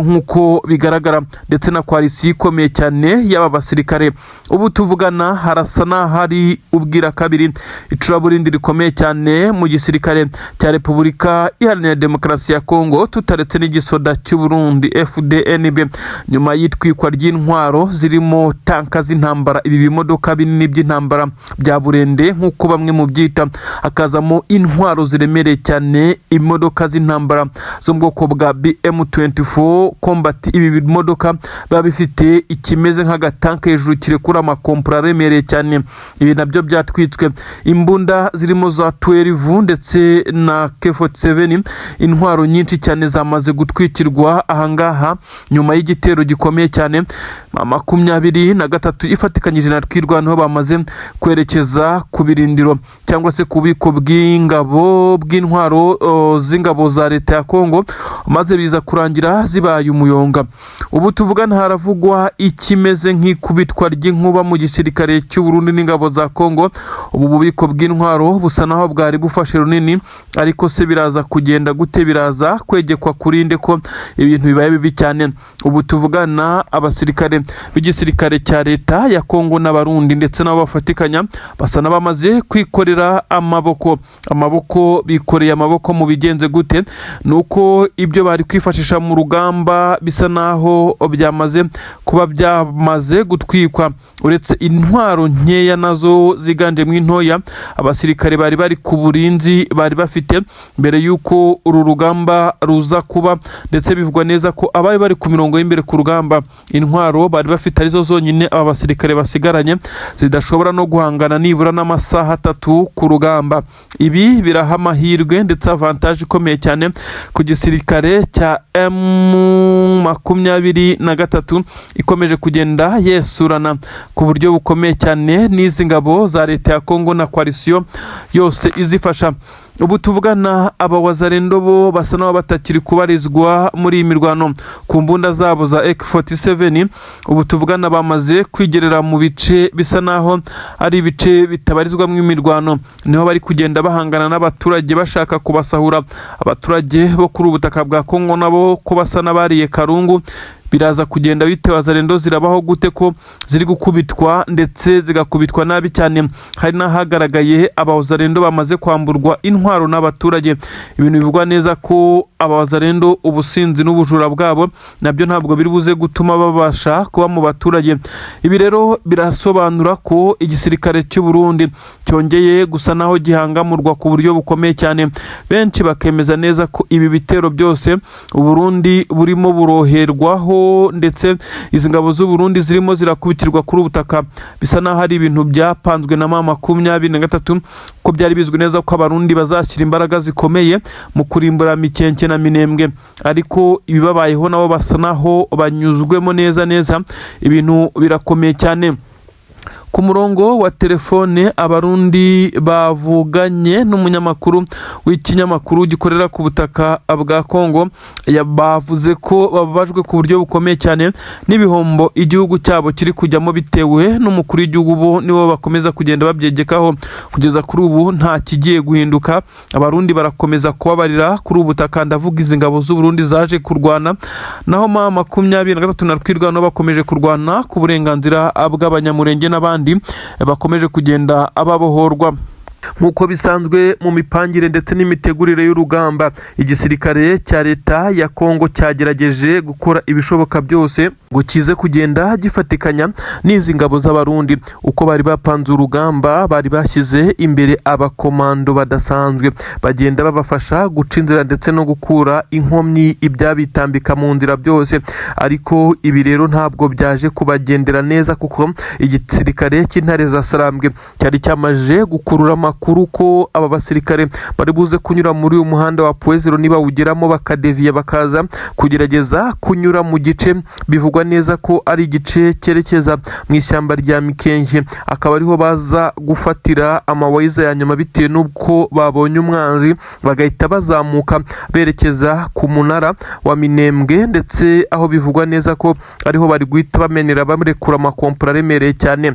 nk'uko bigaragara, ndetse na coalition ikomeye cyane y'aba basirikare. Ubu tuvugana harasa n'ahari ubwira kabiri icuraburindi rikomeye cyane mu gisirikare cya Repubulika Iharanira Demokarasi ya Kongo, tutaretse n'igisoda cy'u Burundi FDNB, nyuma y'itwikwa ry'intwaro zirimo tanka z'intambara, ibi bimodoka binini by'intambara bya burende nk'uko bamwe mu byita, hakazamo intwaro ziremereye cyane, imodoka z'intambara zo mu bwoko bwa BM24 Combat. Ibi bimodoka biba bifite ikimeze nk'agatanka hejuru kirekura amakompura aremereye cyane, ibi nabyo byatwitswe. Imbunda zirimo za 12 ndetse na K47, intwaro nyinshi cyane zamaze gutwikirwa ahangaha nyuma y'igitero gikomeye cyane. M23 ifatikanyije na Twirwaneho bamaze kwerekeza ku birindiro cyangwa se ku bubiko bw'ingabo bw'intwaro z'ingabo za leta ya Kongo, maze biza kurangira zibaye umuyonga. Ubu tuvugana haravugwa ikimeze nk'ikubitwa ry'inkuba mu gisirikare cy'u Burundi n'ingabo za Kongo. Ubu bubiko bw'intwaro busa naho bwari bufashe runini, ariko se biraza kugenda gute? Biraza kwegekwa kuri nde ko ibintu bibaye bibi cyane? Ubu tuvugana abasirikare b'igisirikare cya leta ya Kongo n'Abarundi ndetse nabo bafatikanya basa n'abamaze kwikorera amaboko. Bikoreye amaboko mu bigenze gute? Ni uko ibyo bari kwifashisha mu rugamba bisa naho byamaze kuba byamaze gutwikwa, uretse intwaro nkeya nazo ziganjemo intoya abasirikare bari bari ku burinzi bari bafite mbere y'uko uru rugamba ruza kuba. Ndetse bivugwa neza ko abari bari ku mirongo y'imbere ku rugamba, intwaro bari bafite arizo zonyine aba basirikare basigaranye, zidashobora no guhangana nibura n'amasaha 3 ku rugamba. Ibi biraha amahirwe ndetse avantage ikomeye cyane ku gisirikare cya M23 ikomeje kugenda yesurana ku buryo bukomeye cyane n'izi ngabo za leta ya Kongo na coalition yose izifasha. Ubu tuvugana abawazarendo bo basa n'aho batakiri kubarizwa muri iyi mirwano ku mbunda zabo za AK47. Ubu tuvugana bamaze kwigerera mu bice bisa naho ari ibice bitabarizwamo imirwano, niho bari kugenda bahangana n'abaturage bashaka kubasahura. Abaturage bo kuri ubu butaka bwa Kongo nabo ko basa n'abariye karungu. Biraza kugenda bite? Wazalendo zirabaho gute ko ziri gukubitwa ndetse zigakubitwa nabi cyane? Hari n'ahagaragaye abawazalendo bamaze kwamburwa intwaro n'abaturage, ibintu bivugwa neza ko abawazalendo ubusinzi n'ubujura bwabo nabyo ntabwo biri buze gutuma babasha kuba mu baturage. Ibi rero birasobanura ko igisirikare cy'u Burundi cyongeye gusa naho gihangamurwa ku buryo bukomeye cyane. Benshi bakemeza neza ko ibi bitero byose Uburundi burimo buroherwaho, ndetse izi ngabo z'u Burundi zirimo zirakubitirwa kuri ubutaka, bisa naho ari ibintu byapanzwe na M23, ko byari bizwi neza ko Abarundi bazashyira imbaraga zikomeye mu kurimbura Mikenke na Minembwe. Ariko ibibabayeho nabo basa naho banyuzwemo neza neza, ibintu birakomeye cyane. Ku murongo wa telefone, Abarundi bavuganye n'umunyamakuru w'ikinyamakuru gikorera ku butaka bwa Kongo bavuze ko bababajwe ku buryo bukomeye cyane n'ibihombo igihugu cyabo kiri kujyamo bitewe n'umukuru w'igihugu. Bo nibo bakomeza kugenda babyegekaho. Kugeza kuri ubu nta kigiye guhinduka, Abarundi barakomeza kubabarira kuri ubu butaka, ndavuga izi ngabo z'u Burundi zaje kurwana. Naho M23 na Twirwaneho bakomeje kurwana ku burenganzira bw'Abanyamurenge n'abandi bakomeje kugenda ababohorwa. Nk'uko bisanzwe mu mipangire ndetse n'imitegurire y'urugamba, igisirikare cya leta ya Kongo cyagerageje gukora ibishoboka byose ngo kize kugenda gifatikanya n'izi ngabo z'Abarundi. Uko bari bapanze urugamba, bari bashyize imbere abakomando badasanzwe bagenda babafasha guca inzira ndetse no gukura inkomyi ibyabitambika mu nzira byose. Ariko ibi rero ntabwo byaje kubagendera neza, kuko igisirikare cy'Intare za Sarambwe cyari cyamaze gukurura amakuru ko aba basirikare bari buze kunyura muri uyu muhanda wa Point Zéro, nibawugeramo bakadeviya bakaza kugerageza kunyura mu gice bivugwa neza ko ari igice cyerekeza mu ishyamba rya Mikenke, akaba ariho baza gufatira amawayiza ya nyuma bitewe n'uko babonye umwanzi, bagahita bazamuka berekeza ku munara wa Minembwe, ndetse aho bivugwa neza ko ariho bari guhita bamenera barekura amakompora aremereye cyane.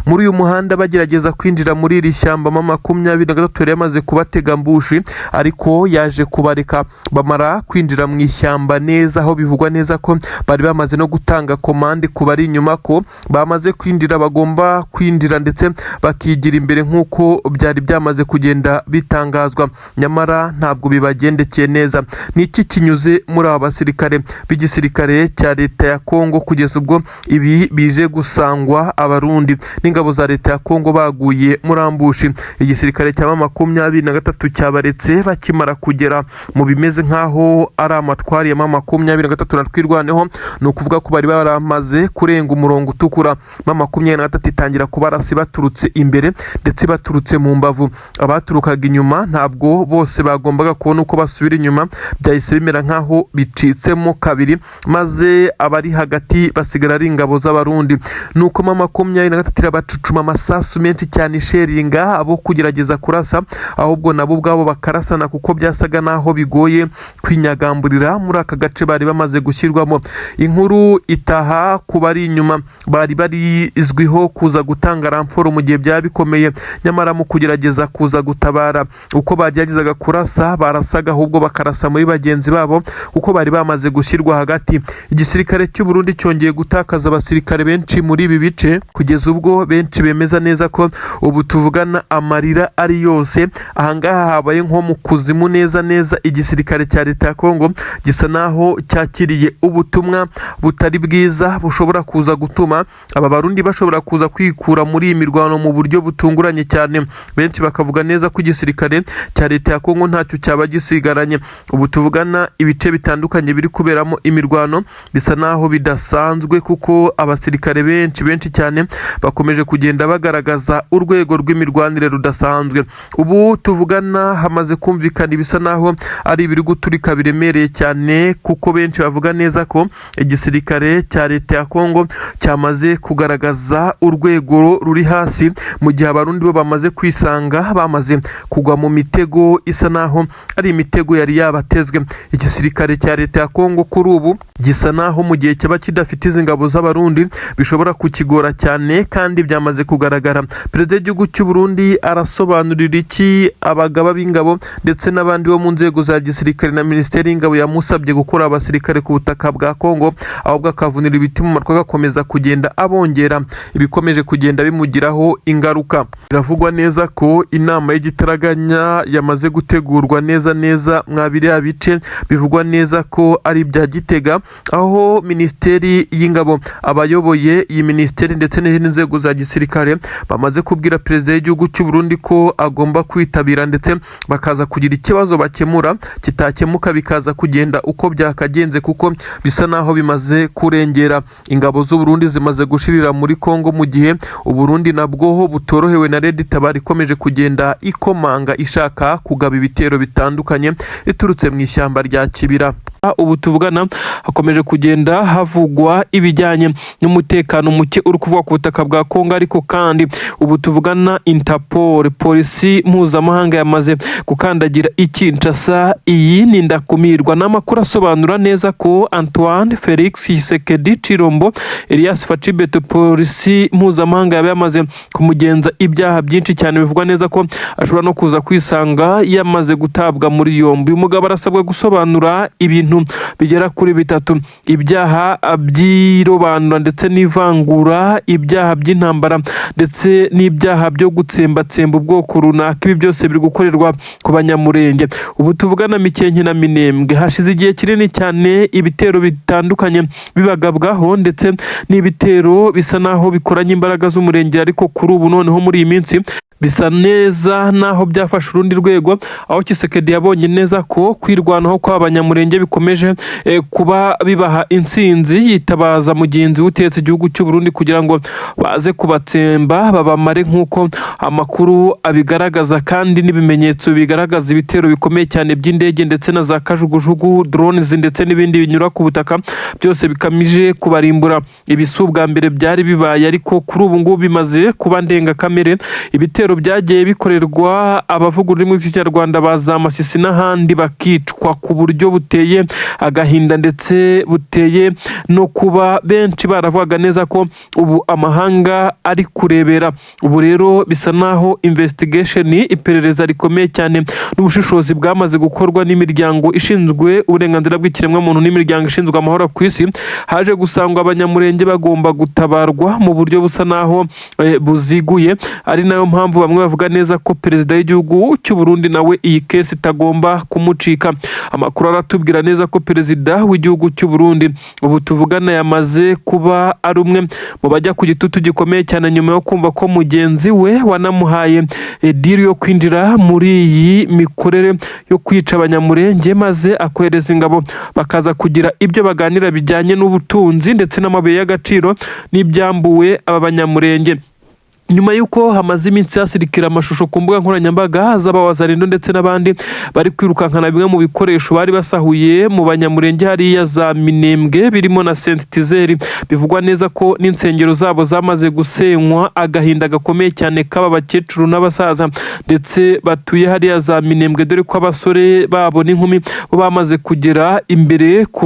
Muri uyu muhanda bagerageza kwinjira muri iri shyamba, M23 yari yamaze kubatega ambush, ariko yaje kubareka bamara kwinjira mu ishyamba neza, aho bivugwa neza ko bari bamaze no gutanga commande ku bari inyuma ko bamaze kwinjira, bagomba kwinjira ndetse bakigira imbere nk'uko byari byamaze kugenda bitangazwa. Nyamara ntabwo bibagendekeye neza. Ni iki kinyuze muri aba basirikare b'igisirikare cya leta ya Kongo kugeza ubwo ibi bije gusangwa Abarundi n'ingabo za leta ya Kongo baguye muri ambush? Igisirikare cya M23 cyabaretse bakimara kugera mu bimeze nk'aho ari amatwari ya M23 na Twirwaneho, ni ukuvuga ko bari baramaze kurenga umurongo utukura. M23 itangira kubarasa baturutse imbere ndetse baturutse mu mbavu. Abaturukaga inyuma ntabwo bose bagombaga kubona uko basubira inyuma, byahise bimera nk'aho bicitsemo kabiri, maze abari hagati basigara ari ingabo z'Abarundi. Nuko M23 irabacucuma amasasu menshi cyane, isheringa abo kugerageza kurasa, ahubwo nabo ubwabo bakarasana, kuko byasaga naho bigoye kwinyagamburira muri aka gace bari bamaze gushyirwamo. Inkuru itaha ku bari inyuma bari barizwiho kuza gutanga renfort mu gihe byaba bikomeye, nyamara mu kugerageza kuza gutabara, uko bageragezaga kurasa, barasaga ahubwo bakarasa muri bagenzi babo, kuko bari bamaze gushyirwa hagati. Igisirikare cy'u Burundi cyongeye gutakaza abasirikare benshi muri ibi bice, kugeza ubwo benshi bemeza neza ko ubu tuvugana amarira ari yose. Ahangaha habaye nko mu kuzimu neza neza. Igisirikare cya leta ya Kongo gisa naho cyakiriye ubutumwa butari bwiza bushobora kuza gutuma aba Barundi bashobora kuza kwikura muri iyi mirwano mu buryo butunguranye cyane. Benshi bakavuga neza ko igisirikare cya leta ya Kongo ntacyo cyaba gisigaranye. Ubu tuvugana ibice bitandukanye biri kuberamo imirwano bisa naho bidasanzwe, kuko abasirikare benshi benshi cyane bakomeje kugenda bagaragaza urwego rw'imirwanire rudasanzwe. Ubu tuvugana hamaze kumvikana ibisa naho ari ibiri guturika biremereye cyane, kuko benshi bavuga neza ko igisirikare cya leta ya Kongo cyamaze kugaragaza urwego ruri hasi, mu gihe Abarundi bo bamaze kwisanga bamaze kugwa mu mitego isa naho ari imitego yari yabatezwe. Igisirikare cya leta ya Kongo kuri ubu gisa naho mu gihe cyaba kidafite izi ngabo z'Abarundi bishobora kukigora cyane kandi. Kandi byamaze kugaragara. Perezida w'igihugu cy'u Burundi arasobanurira iki abagaba b'ingabo ndetse n'abandi bo mu nzego za gisirikare na minisiteri y'ingabo yamusabye gukura abasirikare ku butaka bwa Kongo, ahubwo akavunira ibiti mu matwi, agakomeza kugenda abongera, ibikomeje kugenda bimugiraho ingaruka? Biravugwa neza ko inama y'igitaraganya yamaze gutegurwa neza neza mwa biriya bice bivugwa neza ko ari ibya Gitega, aho minisiteri y'ingabo, abayoboye iyi minisiteri ndetse n'izindi nzego za gisirikare bamaze kubwira perezida w'igihugu cy'u Burundi ko agomba kwitabira, ndetse bakaza kugira ikibazo bakemura, kitakemuka bikaza kugenda uko byakagenze, kuko bisa naho bimaze kurengera. Ingabo z'u Burundi zimaze gushirira muri Kongo, mu gihe u Burundi nabwo butorohewe na Red Tabara ikomeje kugenda ikomanga ishaka kugaba ibitero bitandukanye iturutse mu ishyamba rya Kibira. Ubu tuvugana hakomeje kugenda havugwa ibijyanye n'umutekano muke uri kuvugwa ku butaka bwa Kongo. Ariko kandi ubu tuvugana Interpol, polisi mpuzamahanga, yamaze gukandagira i Kinshasa. Iyi ni ndakumirwa n'amakuru asobanura neza ko Antoine Felix Tshisekedi Tshilombo Elias Fatshi Béton, polisi mpuzamahanga yaba yamaze kumugenza ibyaha byinshi cyane. Bivugwa neza ko ashobora no kuza kwisanga yamaze gutabwa muri yombi. Uyu mugabo arasabwa gusobanura ibintu bigera kuri bitatu: ibyaha by'irobanura ndetse n'ivangura, ibyaha by'intambara ndetse n'ibyaha byo gutsembatsemba ubwoko runaka. Ibi byose biri gukorerwa ku Banyamurenge. Ubu tuvugana Mikenke na Minembwe hashize igihe kinini cyane ibitero bitandukanye bibagabwaho, ndetse n'ibitero bisa naho bikoranye imbaraga z'umurenge. Ariko kuri ubu noneho muri iyi minsi bisa neza naho byafashe urundi rwego, aho Tshisekedi yabonye neza ko kwirwanaho kw'Abanyamurenge bikomeje kuba bibaha intsinzi, yitabaza mugenzi we utetse igihugu cy'u Burundi kugira ngo baze kubatsemba babamare, nk'uko amakuru abigaragaza kandi n'ibimenyetso bigaragaza ibitero bikomeye cyane by'indege ndetse na za kajugujugu, drones ndetse n'ibindi binyura ku butaka, byose bigamije kubarimbura. Ibi si ubwa mbere byari bibaye, ariko kuri ubu ngubu bimaze kuba ndengakamere. Ibitero byagiye bikorerwa abavuga ururimi rw'Ikinyarwanda ba za Masisi n'ahandi, bakicwa ku buryo buteye agahinda ndetse buteye no kuba benshi baravugaga neza ko ubu amahanga ari kurebera. Ubu rero bisa naho investigation, iperereza rikomeye cyane n'ubushishozi bwamaze gukorwa n'imiryango ishinzwe uburenganzira bw'ikiremwamuntu n'imiryango ishinzwe amahoro ku isi. Haje gusangwa Abanyamurenge bagomba gutabarwa mu buryo busa naho buziguye, ari nayo mpamvu bamwe bavuga neza ko perezida w'igihugu cy'u Burundi nawe iyi case itagomba kumucika. Amakuru aratubwira neza ko perezida w'igihugu cy'u Burundi ubu tuvugana yamaze kuba ari umwe mu bajya ku gitutu gikomeye cyane, nyuma yo kumva ko mugenzi we wanamuhaye deal yo kwinjira muri iyi mikorere yo kwica Abanyamurenge, maze akohereza ingabo bakaza kugira ibyo baganira bijyanye n'ubutunzi ndetse n'amabuye y'agaciro n'ibyambuwe aba Banyamurenge. Nyuma y'uko hamaze iminsi hasirikira amashusho ku mbuga nkoranyambaga z'Abawazarindo ndetse n'abandi bari kwirukankana bimwe mu bikoresho bari basahuye mu Banyamurenge hariya za Minembwe, birimo na synthétiseur, bivugwa neza ko n'insengero zabo zamaze gusenywa, agahinda gakomeye cyane k'aba bakecuru n'abasaza ndetse batuye hariya za Minembwe, dore ko abasore babo n'inkumi bo bamaze kugera imbere ku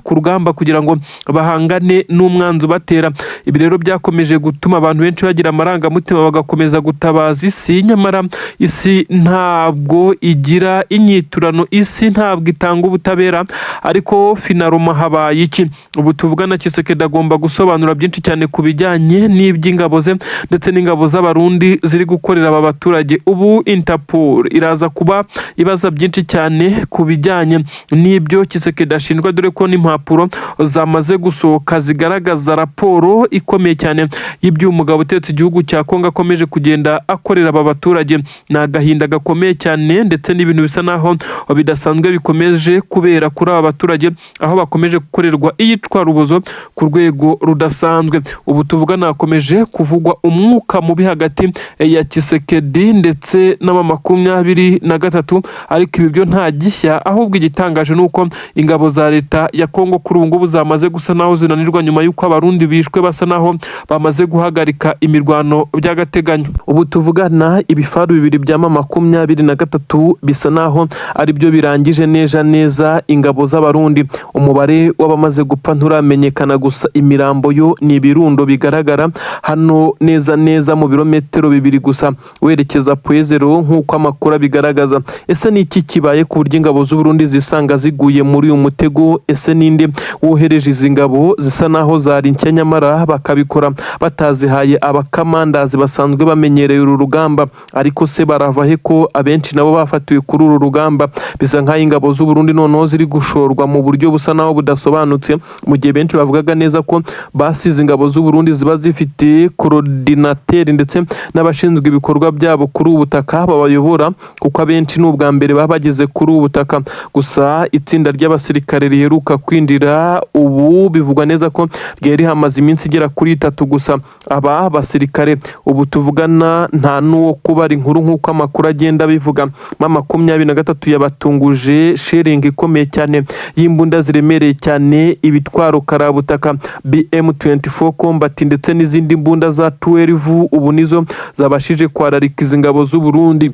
rugamba kugira ngo bahangane n'umwanzi ubatera. Ibi rero byakomeje gutuma abantu benshi bagira amarangamutima, bagakomeza gutabaza isi. Nyamara isi ntabwo igira inyiturano, isi ntabwo itanga ubutabera. Ariko finalement habaye iki? Ubu tuvugana Tshisekedi agomba gusobanura byinshi cyane ku bijyanye n'iby'ingabo ze ndetse n'ingabo z'Abarundi ziri gukorera aba baturage. Ubu Interpol iraza kuba ibaza byinshi cyane ku bijyanye n'ibyo Tshisekedi ashinjwa, dore ko n'impapuro zamaze gusohoka zigaragaza raporo ikomeye cyane y'ibyo umugabo utetse igihugu cya Kongo akomeje kugenda akorera aba baturage. Ni agahinda gakomeye cyane ndetse n'ibintu bisa naho bidasanzwe bikomeje kubera kuri aba baturage, aho bakomeje gukorerwa iyicwarubozo ku rwego rudasanzwe. Ubu tuvugana hakomeje kuvugwa umwuka mubi hagati ya Tshisekedi ndetse n'aba 23, ariko ibi byo nta gishya. Ahubwo igitangaje ni uko ingabo za leta ya Kongo kuri ubu ngubu zamaze gusa naho zinanirwa, nyuma y'uko Abarundi bishwe, basa naho bamaze guhagarika imirwano. mirwano by'agateganyo. Ubu tuvugana, ibifaru bibiri bya M23 bisa naho aribyo birangije neza neza ingabo z'Abarundi. Umubare w'abamaze gupfa nturamenyekana, gusa imirambo yo ni ibirundo bigaragara hano neza neza mu birometero 2 gusa werekeza Point Zéro, nk'uko amakuru abigaragaza. Ese ni iki kibaye ku buryo ingabo z'Uburundi zisanga ziguye muri uyu mutego? Ese ninde wohereje izi ngabo zisa naho zari nshya, nyamara bakabikora batazihaye abakamandazi basanzwe bamenyereye uru rugamba? Ariko se barava he ko abenshi nabo bafatiwe kuri uru rugamba? Bisa nk'aho ingabo z'Uburundi noneho ziri gushorwa mu buryo busa naho budasobanutse, mu gihe benshi bavugaga neza ko basize ingabo z'Uburundi ziba zifite coordinateur ndetse n'abashinzwe ibikorwa byabo kuri ubu butaka babayobora, kuko abenshi ni ubwa mbere baba bageze kuri ubu butaka. Gusa itsinda ry'abasirikare riheruka kwinjira ubu bivugwa neza ko ryari rihamaze iminsi igera kuri 3 gusa. Aba basirikare ubu tuvugana nta n'uwo kubara inkuru, nk'uko amakuru agenda abivuga. M23 yabatunguje shelling ikomeye cyane y'imbunda ziremereye cyane, ibitwaro karabutaka BM24 Combat ndetse n'izindi mbunda za 12, ubu nizo zabashije kwararika izi ngabo z'u Burundi.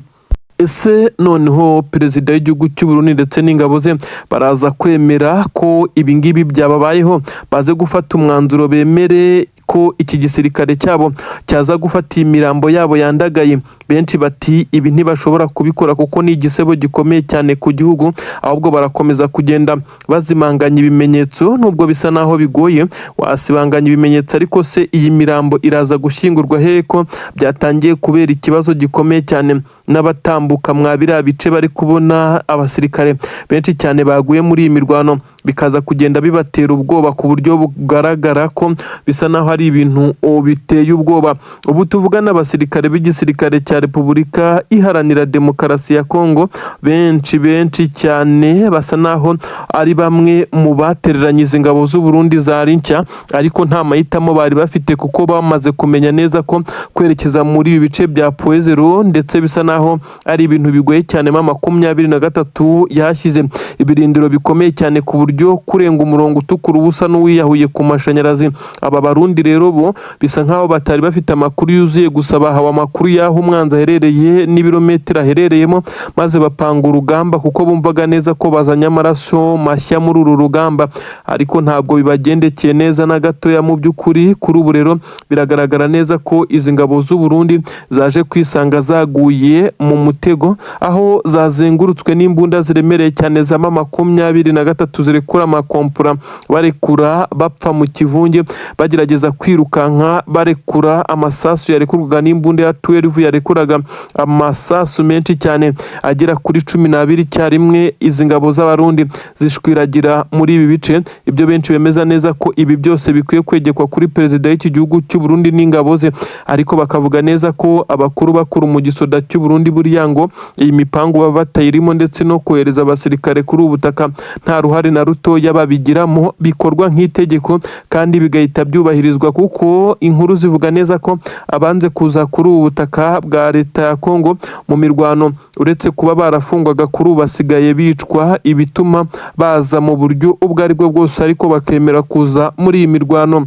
Ese noneho perezida w'igihugu cy'u Burundi ndetse n'ingabo ze baraza kwemera ko ibingibi byababayeho, baze gufata umwanzuro bemere ko iki gisirikare cyabo cyaza gufata iyi mirambo yabo yandagaye? Benshi bati ibi ntibashobora kubikora kuko ni igisebo gikomeye cyane ku gihugu, ahubwo barakomeza kugenda bazimanganya ibimenyetso, nubwo bisa naho bigoye wasibanganya ibimenyetso. Ariko se iyi mirambo iraza gushyingurwa hehe, ko byatangiye kubera ikibazo gikomeye cyane? N'abatambuka mwa biriya bice bari kubona abasirikare benshi cyane baguye muri iyi mirwano, bikaza kugenda bibatera ubwoba ku buryo bugaragara ko bisa naho ari ibintu biteye ubwoba. Ubu tuvugana, abasirikare b'igisirikare cya Repubulika Iharanira Demokarasi ya Kongo benshi benshi cyane basa naho ari bamwe mu batereranye izi ngabo z'u Burundi zari nshya, ariko nta mahitamo bari bafite, kuko bamaze kumenya neza ko kwerekeza muri ibi bice bya Point Zéro ndetse bisa naho ari ibintu bigoye cyane. M23 yahashyize ibirindiro bikomeye cyane, ku buryo kurenga umurongo utukura uba usa n'uwiyahuye ku mashanyarazi. Aba Barundi rero bo bisa nkaho batari bafite amakuru yuzuye, gusa bahawe amakuru y'aho umwanzi aherereye n'ibirometero aherereyemo, maze bapanga urugamba kuko bumvaga neza ko bazanye amaraso mashya muri uru rugamba, ariko ntabwo bibagendekeye neza na gatoya. Mu by'ukuri, kuri ubu rero biragaragara neza ko izi ngabo z'u Burundi zaje kwisanga zaguye mu mutego, aho zazengurutswe n'imbunda ziremereye cyane za M23 zirekura amakompura, barekura bapfa mu kivunge, bagerageza kwirukanka barekura amasasu yarekurwaga n'imbunda ya 12 yarekuraga amasasu menshi cyane agera kuri 12 icyarimwe. Izi ngabo z'Abarundi zishwiragira muri ibi bice. Ibyo benshi bemeza neza ko ibi byose bikwiye kwegekwa kuri perezida w'iki gihugu cy'u Burundi n'ingabo ze, ariko bakavuga neza ko abakuru bakuru mu gisoda cy'u Burundi buriya ngo iyi mipangu baba batayirimo, ndetse no kohereza abasirikare kuri ubu butaka nta ruhare na rutoya babigiramo, bikorwa nk'itegeko kandi bigahita byubahirizwa, kuko inkuru zivuga neza ko abanze kuza kuri ubu butaka bwa leta ya Kongo mu mirwano, uretse kuba barafungwaga, kuri ubu basigaye bicwa, ibituma baza mu buryo ubwo ari bwo bwose ariko bakemera kuza muri iyi mirwano.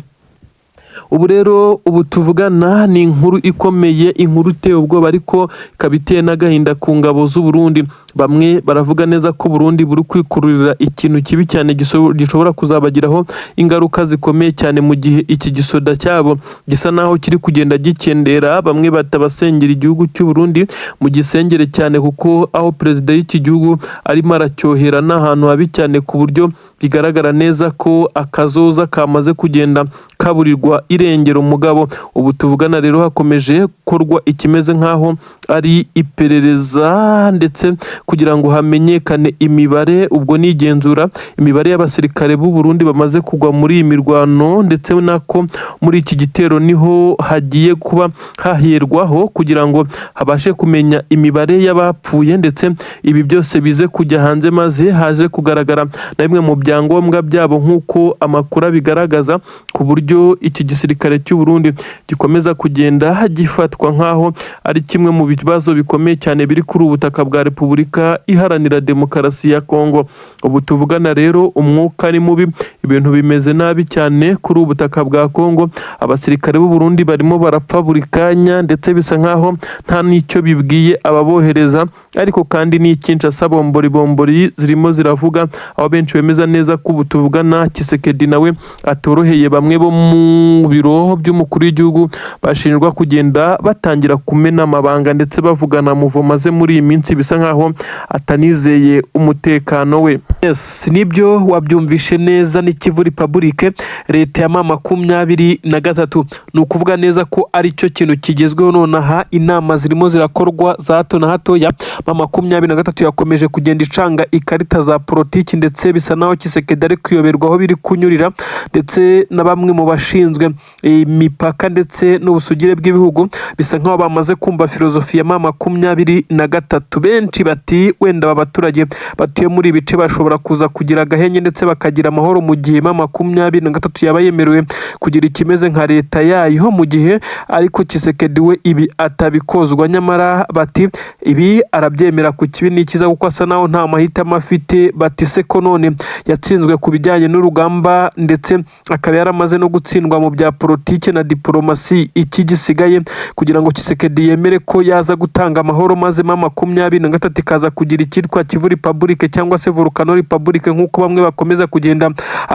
Ubu rero, ubu tuvugana, ni inkuru ikomeye, inkuru iteye ubwoba, ariko ikaba iteye n'agahinda ku ngabo z'u Burundi. Bamwe baravuga neza ko Burundi buri kwikururira ikintu kibi cyane gishobora kuzabagiraho ingaruka zikomeye cyane, mu gihe iki gisoda cyabo gisa naho kiri kugenda gikendera. Bamwe batabasengera igihugu cy'u Burundi mu gisengere cyane, kuko aho perezida w'iki gihugu arimo aracyohera ni ahantu habi cyane, ku buryo bigaragara neza ko akazoza kamaze kugenda kaburirwa irengero. Umugabo ubu tuvugana rero hakomeje gukorwa ikimeze nk'aho ari iperereza, ndetse kugira ngo hamenyekane imibare, ubwo ni igenzura, imibare y'abasirikare b'u Burundi bamaze kugwa muri iyi mirwano, ndetse nako muri iki gitero niho hagiye kuba hahirwaho kugira ngo habashe kumenya imibare y'abapfuye, ndetse ibi byose bize kujya hanze, maze haje kugaragara na bimwe mu byangombwa byabo, nk'uko amakuru abigaragaza, ku buryo iki Igisirikare cy'u Burundi gikomeza kugenda gifatwa nk'aho ari kimwe mu bibazo bikomeye cyane biri kuri ubu butaka bwa Repubulika Iharanira Demokarasi ya Kongo. Ubu tuvugana rero umwuka ni mubi, ibintu bimeze nabi cyane kuri ubu butaka bwa Kongo. Abasirikare b'u Burundi barimo barapfa buri kanya, ndetse bisa nk'aho nta n'icyo bibwiye ababohereza. Ariko kandi ni Kinshasa bombori bombori zirimo ziravuga, aho benshi bemeza neza ko ubu tuvugana Tshisekedi nawe atoroheye. Bamwe bo mu biro by'umukuru w'igihugu bashinjwa kugenda batangira kumena amabanga ndetse bavugana muvoma ze muri iyi minsi, bisa nkaho atanizeye umutekano we. Yes, nibyo, wabyumvishe neza, ni Kivu Republic, leta ya M23. Ni ukuvuga neza ko ari cyo kintu kigezweho nonaha. Inama zirimo zirakorwa za hato na hatoya. M23 yakomeje kugenda icanga ikarita za politiki, ndetse bisa naho Tshisekedi ari kuyoberwa aho biri kunyurira, ndetse na bamwe mu bashinzwe imipaka ndetse n'ubusugire bw'ibihugu bisa nkaho bamaze kumva filozofi ya M23. Benshi bati wenda aba baturage batuye muri ibi bice bashobora kuza kugira agahenge ndetse bakagira amahoro mu gihe M23 yaba yemerewe kugira ikimeze nka leta yayo, mu gihe ariko Tshisekedi we ibi atabikozwa. Nyamara bati ibi arabyemera ku kibi n'ikiza, kuko asa naho nta mahitamo afite. Bati se ko none yatsinzwe ku bijyanye n'urugamba, ndetse akaba yaramaze no gutsindwa mu bya politiki na diporomasi, iki gisigaye kugira ngo Tshisekedi yemere ko yaza gutanga amahoro, maze M23 ikaza kugira icyitwa Kivu Republic cyangwa se Volcano Republic nk'uko bamwe bakomeza kugenda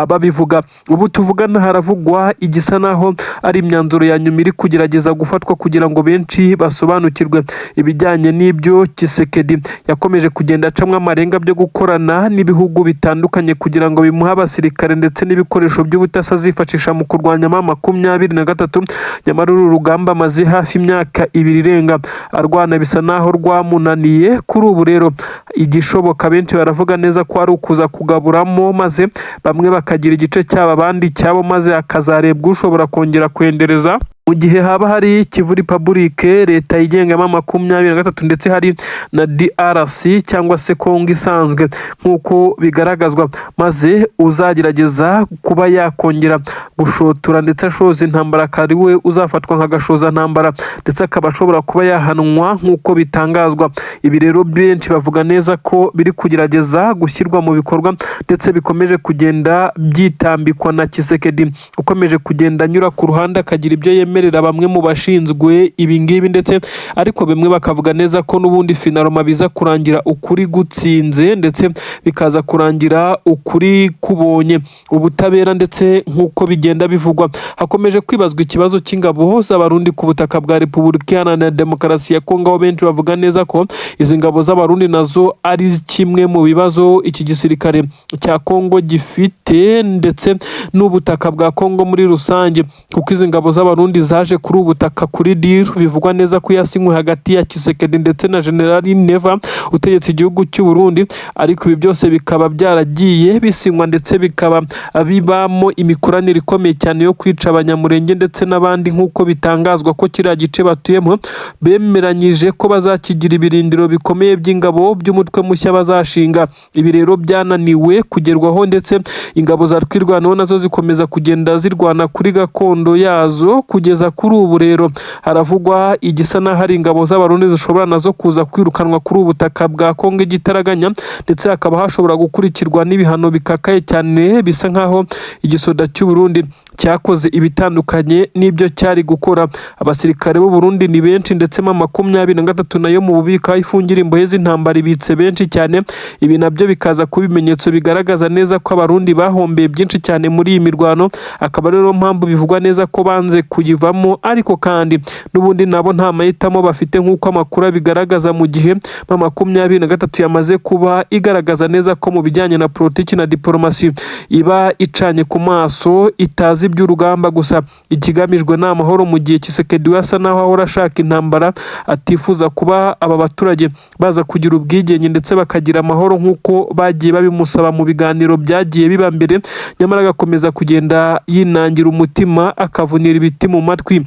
babivuga? Ubu tuvugana haravugwa igisa naho ari imyanzuro ya nyuma iri kugerageza gufatwa kugira ngo benshi basobanukirwe ibijyanye n'ibyo Tshisekedi yakomeje kugenda acamwo amarenga byo gukorana n'ibihugu bitandukanye kugira ngo bimuhe abasirikare ndetse n'ibikoresho by'ubutasi azifashisha mu kurwanya M23. Nyamara uru rugamba amaze hafi imyaka 2 irenga arwana bisa naho rwamunaniye. Kuri ubu rero igishoboka, benshi baravuga neza ko ari ukuza kugaburamo, maze bamwe bakagira igice cyabo, abandi cyabo, maze hakazarebwa ushobora kongera kwendereza mu gihe haba hari Kivu Republic, leta yigenga M23, ndetse hari na DRC cyangwa se Kongo isanzwe nk'uko bigaragazwa, maze uzagerageza kuba yakongera gushotora ndetse ashoza intambara akaba ari we uzafatwa nka gashoza ntambara, ndetse akaba ashobora kuba yahanwa nk'uko bitangazwa. Ibi rero benshi bavuga neza ko biri kugerageza gushyirwa mu bikorwa, ndetse bikomeje kugenda byitambikwa na Tshisekedi ukomeje kugenda anyura ku ruhande akagira ibyo yemerera bamwe mu bashinzwe ibi ngibi. Ndetse ariko bamwe bakavuga neza ko n'ubundi finalement biza kurangira ukuri gutsinze, ndetse bikaza kurangira ukuri kubonye ubutabera. Ndetse nk'uko bigenda bivugwa, hakomeje kwibazwa ikibazo cy'ingabo z'Abarundi ku butaka bwa Repubulika Iharanira Demokarasi ya Kongo, aho benshi bavuga neza ko izi ngabo z'Abarundi nazo ari kimwe mu bibazo iki gisirikare cya Kongo gifite, ndetse n'ubutaka bwa Kongo muri rusange, kuko izi ngabo z'Abarundi zaje kuri ubu butaka kuri deal bivugwa neza ko yasinywe hagati ya Tshisekedi ndetse na General Neva utegetse igihugu cy'u Burundi. Ariko ibi byose bikaba byaragiye bisinywa, ndetse bikaba bibamo imikoranire ikomeye cyane yo kwica Abanyamurenge ndetse n'abandi, nk'uko bitangazwa ko kiriya gice batuyemo bemeranyije ko bazakigira ibirindiro bikomeye by'ingabo by'umutwe mushya bazashinga. Ibi rero byananiwe kugerwaho, ndetse ingabo za Twirwaneho nazo zikomeza kugenda zirwana kuri gakondo yazo kugeza kuri ubu. Rero haravugwa igisa n'aho ari ingabo z'Abarundi zishobora nazo kuza kwirukanwa kuri ubu butaka bwa Kongo igitaraganya, ndetse hakaba hashobora gukurikirwa n'ibihano bikakaye cyane. Bisa nk'aho igisoda cy'u Burundi cyakoze ibitandukanye n'ibyo cyari gukora. Abasirikare b'u Burundi ni benshi, ndetse M23 nayo mu bubiko aho ifungira imbohe z'intambara ibitse benshi cyane. Ibi nabyo bikaza kuba ibimenyetso bigaragaza neza ko Abarundi bahombeye byinshi cyane muri iyi mirwano, akaba ariyo mpamvu bivugwa neza ko banze kuyivamo. Ariko kandi n'ubundi nabo nta mahitamo bafite nk'uko amakuru abigaragaza, mu gihe M23 yamaze kuba igaragaza neza ko mu bijyanye na politiki na diporomasi iba icanye ku maso, itazi iby'urugamba gusa, ikigamijwe ni amahoro, mu gihe Tshisekedi we asa naho ahora ashaka intambara, atifuza kuba aba baturage baza kugira ubwigenge ndetse bakagira amahoro nk'uko bagiye babimusaba mu biganiro byagiye biba mbere, nyamara agakomeza kugenda yinangira umutima, akavunira ibiti mu matwi.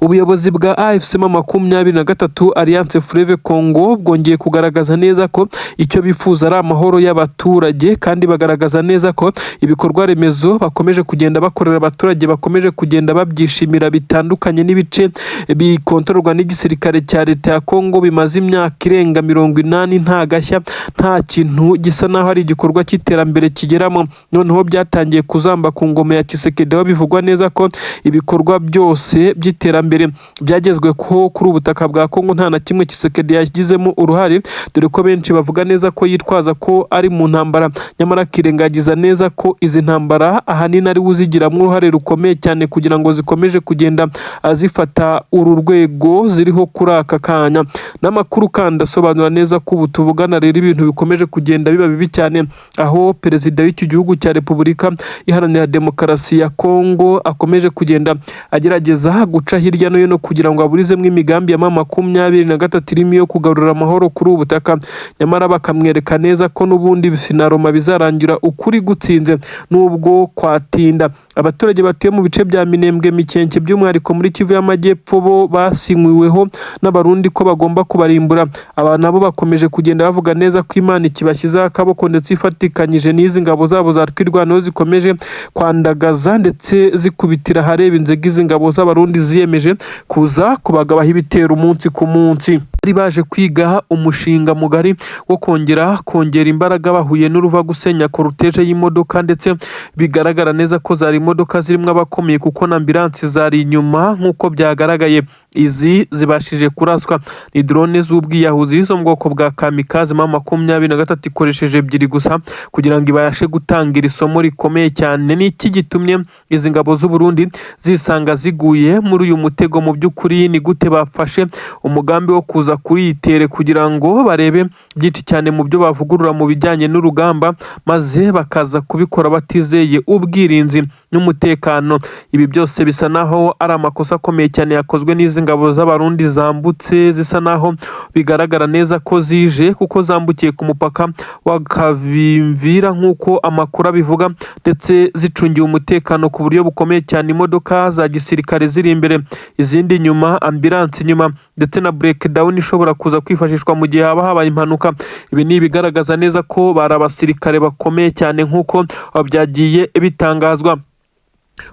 Ubuyobozi bwa AFC M23 Alliance Fleuve Congo bwongeye kugaragaza neza ko icyo bifuza ari amahoro y'abaturage, kandi bagaragaza neza ko ibikorwa remezo bakomeje kugenda bakorera abaturage bakomeje kugenda babyishimira, bitandukanye n'ibice bikontororwa n'igisirikare cya leta ya Congo bimaze imyaka irenga 80 nta gashya, nta kintu gisa naho ari igikorwa cy'iterambere kigeramo. Noneho byatangiye kuzamba ku ngoma ya Tshisekedi, aho bivugwa neza ko ibikorwa byose by'iterambere byagezweho kuri ubutaka bwa Congo nta na kimwe Tshisekedi yagizemo uruhare, dore ko benshi bavuga neza ko yitwaza ko ari mu ntambara, nyamara akirengagiza neza ko izi ntambara ahanini ari we uzigiramo uruhare rukomeye cyane kugira ngo zikomeje kugenda zifata uru rwego ziriho kuri aka kanya. N'amakuru kandi asobanura neza ko ubu tuvugana rero ibintu bikomeje kugenda biba bibi cyane, aho perezida w'iki gihugu cya Repubulika Iharanira Demokarasi ya Kongo akomeje kugenda agerageza guca hirya no hino kugira ngo aburizemo imigambi ya M23 irimo iyo kugarura amahoro kuri ubu butaka, nyamara bakamwereka neza ko n'ubundi sinaroma bizarangira ukuri gutsinze nubwo kwatinda. Abaturage batuye mu bice bya Minembwe, Mikenke, by'umwihariko muri Kivu y'Amajyepfo, bo basinywiweho n'Abarundi ko bagomba kubarimbura. Aba nabo bakomeje kugenda bavuga neza ko Imana ikibashyizeho akaboko, ndetse ifatikanyije n'izi ngabo zabo za Twirwaneho zikomeje kwandagaza ndetse zikubitira ahareba inzega izi ngabo z'Abarundi ziyemeje kuza kubagabaho ibitero umunsi ku munsi. Bari baje kwiga umushinga mugari wo kongera imbaraga, bahuye n'uruva gusenya cortège y'imodoka, ndetse bigaragara neza ko zari imodoka zirimo abakomeye kuko na ambulance zari inyuma. Nk'uko byagaragaye, izi zibashije kuraswa ni drone z'ubwiyahuzi zo mu bwoko bwa kamikaze. M23 ikoresheje ebyiri gusa kugira ngo ibashe gutanga iri somo rikomeye cyane. Ni iki gitumye izi ngabo z'u Burundi zisanga ziguye muri uyu mutego? Mu by'ukuri ni gute bafashe umugambi wo kuza kuri iyi terrain kugira ngo barebe byinshi cyane mu byo bavugurura mu bijyanye n'urugamba, maze bakaza kubikora batizeye ubwirinzi n'umutekano? Ibi byose bisa naho ari amakosa akomeye cyane yakozwe n'izi ngabo z'Abarundi zambutse, zisa naho bigaragara neza ko zije kuko zambukiye ku mupaka wa Kavimvira nk'uko amakuru abivuga, ndetse zicungiwe umutekano ku buryo bukomeye cyane, imodoka za gisirikare ziri imbere, izindi inyuma, ambulance inyuma, ndetse na breakdown ishobora kuza kwifashishwa mu gihe haba habaye impanuka. Ibi ni ibigaragaza neza ko bari abasirikare bakomeye cyane nk'uko byagiye bitangazwa.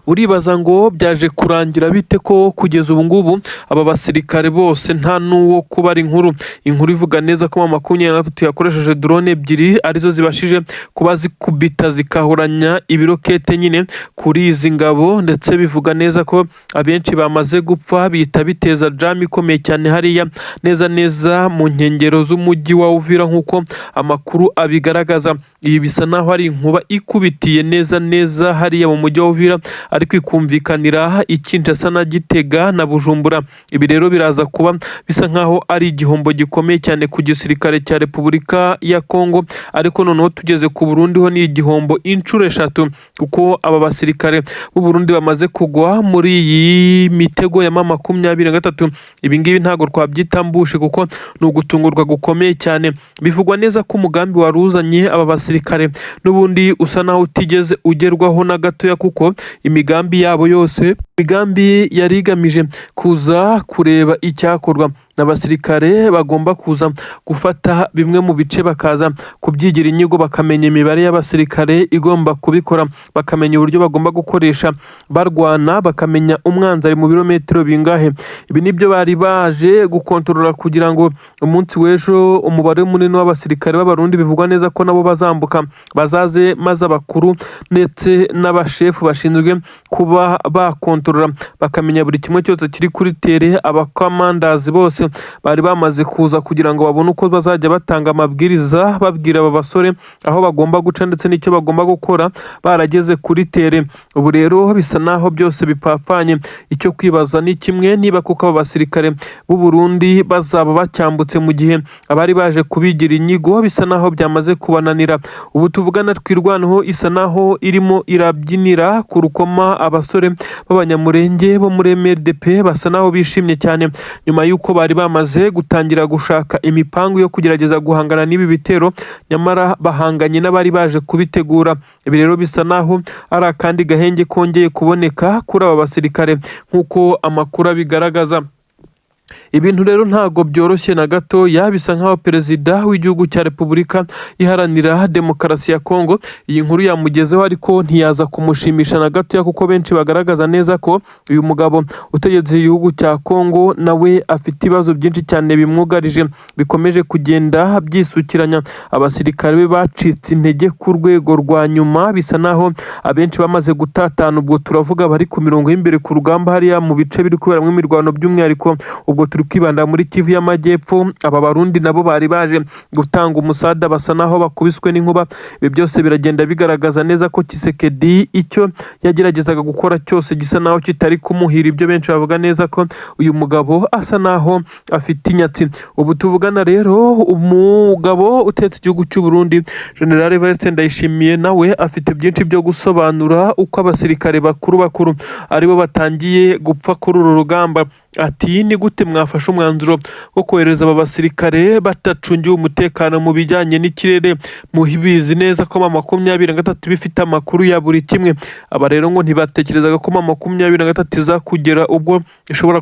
Uribaza ngo byaje kurangira bite ko kugeza ubu ngubu aba basirikare bose nta n'uwo kubara inkuru? Inkuru ivuga neza ko M23 yakoresheje drone ebyiri, arizo zibashije kuba zikubita zikahuranya ibirokete nyine kuri izi ngabo, ndetse bivuga neza ko abenshi bamaze gupfa, bihita biteza jam ikomeye cyane hariya neza neza mu nkengero z'umujyi wa Uvira nk'uko amakuru abigaragaza. Ibi bisa naho ari inkuba ikubitiye neza neza hariya mu mujyi wa Uvira, ariko ikumvikanira i Kinshasa na Gitega na Bujumbura. Ibi rero biraza kuba bisa nkaho ari igihombo gikomeye cyane ku gisirikare cya Repubulika ya Kongo, ariko noneho tugeze ku Burundi ho ni igihombo inshuro eshatu, kuko aba basirikare b'u Burundi bamaze kugwa muri iyi mitego ya M23. Ibi ngibi ntabwo twabyita ambush kuko ni ugutungurwa gukomeye cyane. Bivugwa neza ko umugambi wari uzanye aba basirikare n'ubundi usa naho utigeze ugerwaho na gatoya, kuko imigambi yabo yose, imigambi yari igamije kuza kureba icyakorwa, abasirikare bagomba kuza gufata bimwe mu bice, bakaza kubyigira inyigo, bakamenya imibare y'abasirikare igomba kubikora, bakamenya uburyo bagomba gukoresha barwana, bakamenya umwanzi ari mu birometero bingahe. Ibi nibyo bari baje gukontorora kugira ngo umunsi w'ejo umubare munini w'abasirikare b'Abarundi bivugwa neza ko nabo bazambuka bazaze, maze abakuru ndetse n'abashefu bashinzwe kuba bakontorora bakamenya buri kimwe cyose kiri kuri terrain. Abakomandazi bose bari bamaze kuza kugira ngo babone uko bazajya batanga amabwiriza, babwira aba basore aho bagomba guca ndetse n'icyo bagomba gukora barageze kuri terrain. Ubu rero bisa naho byose bipapanye. Icyo kwibaza ni kimwe: niba kuko aba basirikare b'u Burundi bazaba bacyambutse mu gihe abari baje kubigira inyigo bisa naho byamaze kubananira. Ubu tuvugana, Twirwaneho isa naho irimo irabyinira ku rukoma. Rukoma, abasore b'Abanyamurenge bo muri MRDP basa naho bishimye cyane nyuma y'uko bari bamaze gutangira gushaka imipangu yo kugerageza guhangana n'ibi bitero, nyamara bahanganye n'abari baje kubitegura. Ibi rero bisa naho ari akandi gahenge kongeye kuboneka kuri aba basirikare nk'uko amakuru abigaragaza. Ibintu rero ntabwo byoroshye na gatoya. Bisa nk'aho perezida w'igihugu cya Repubulika Iharanira Demokarasi ya Kongo iyi nkuru yamugezeho, ariko ntiyaza kumushimisha na gatoya, kuko benshi bagaragaza neza ko uyu mugabo utegetse igihugu cya Kongo nawe afite ibibazo byinshi cyane bimwugarije, bikomeje kugenda byisukiranya. Abasirikare be bacitse intege ku rwego rwa nyuma, bisa naho abenshi bamaze gutatana. Ubwo turavuga bari ku mirongo y'imbere ku rugamba hariya mu bice biri kuberamo imirwano, by'umwihariko ubwo turi kwibanda muri Kivu y'Amajyepfo. Aba Barundi nabo bari baje gutanga umusada basa naho bakubiswe n'inkuba. Ibi byose biragenda bigaragaza neza ko Tshisekedi icyo yageragezaga gukora cyose gisa naho kitari kumuhira, ibyo benshi bavuga neza ko uyu mugabo asa naho afite inyatsi. Ubu tuvugana rero, umugabo utetse igihugu cy'u Burundi, General Evariste Ndayishimiye, nawe afite byinshi byo gusobanura uko abasirikare bakuru bakuru aribo batangiye gupfa kuri uru rugamba. Ati: "Ni gute mwafashe umwanzuro wo kohereza aba basirikare batacungiwe umutekano mu bijyanye n'ikirere, mubizi neza ko M23 bifite amakuru ya buri kimwe?" Aba rero ngo ntibatekerezaga ko M23 iza kugera ubwo ishobora.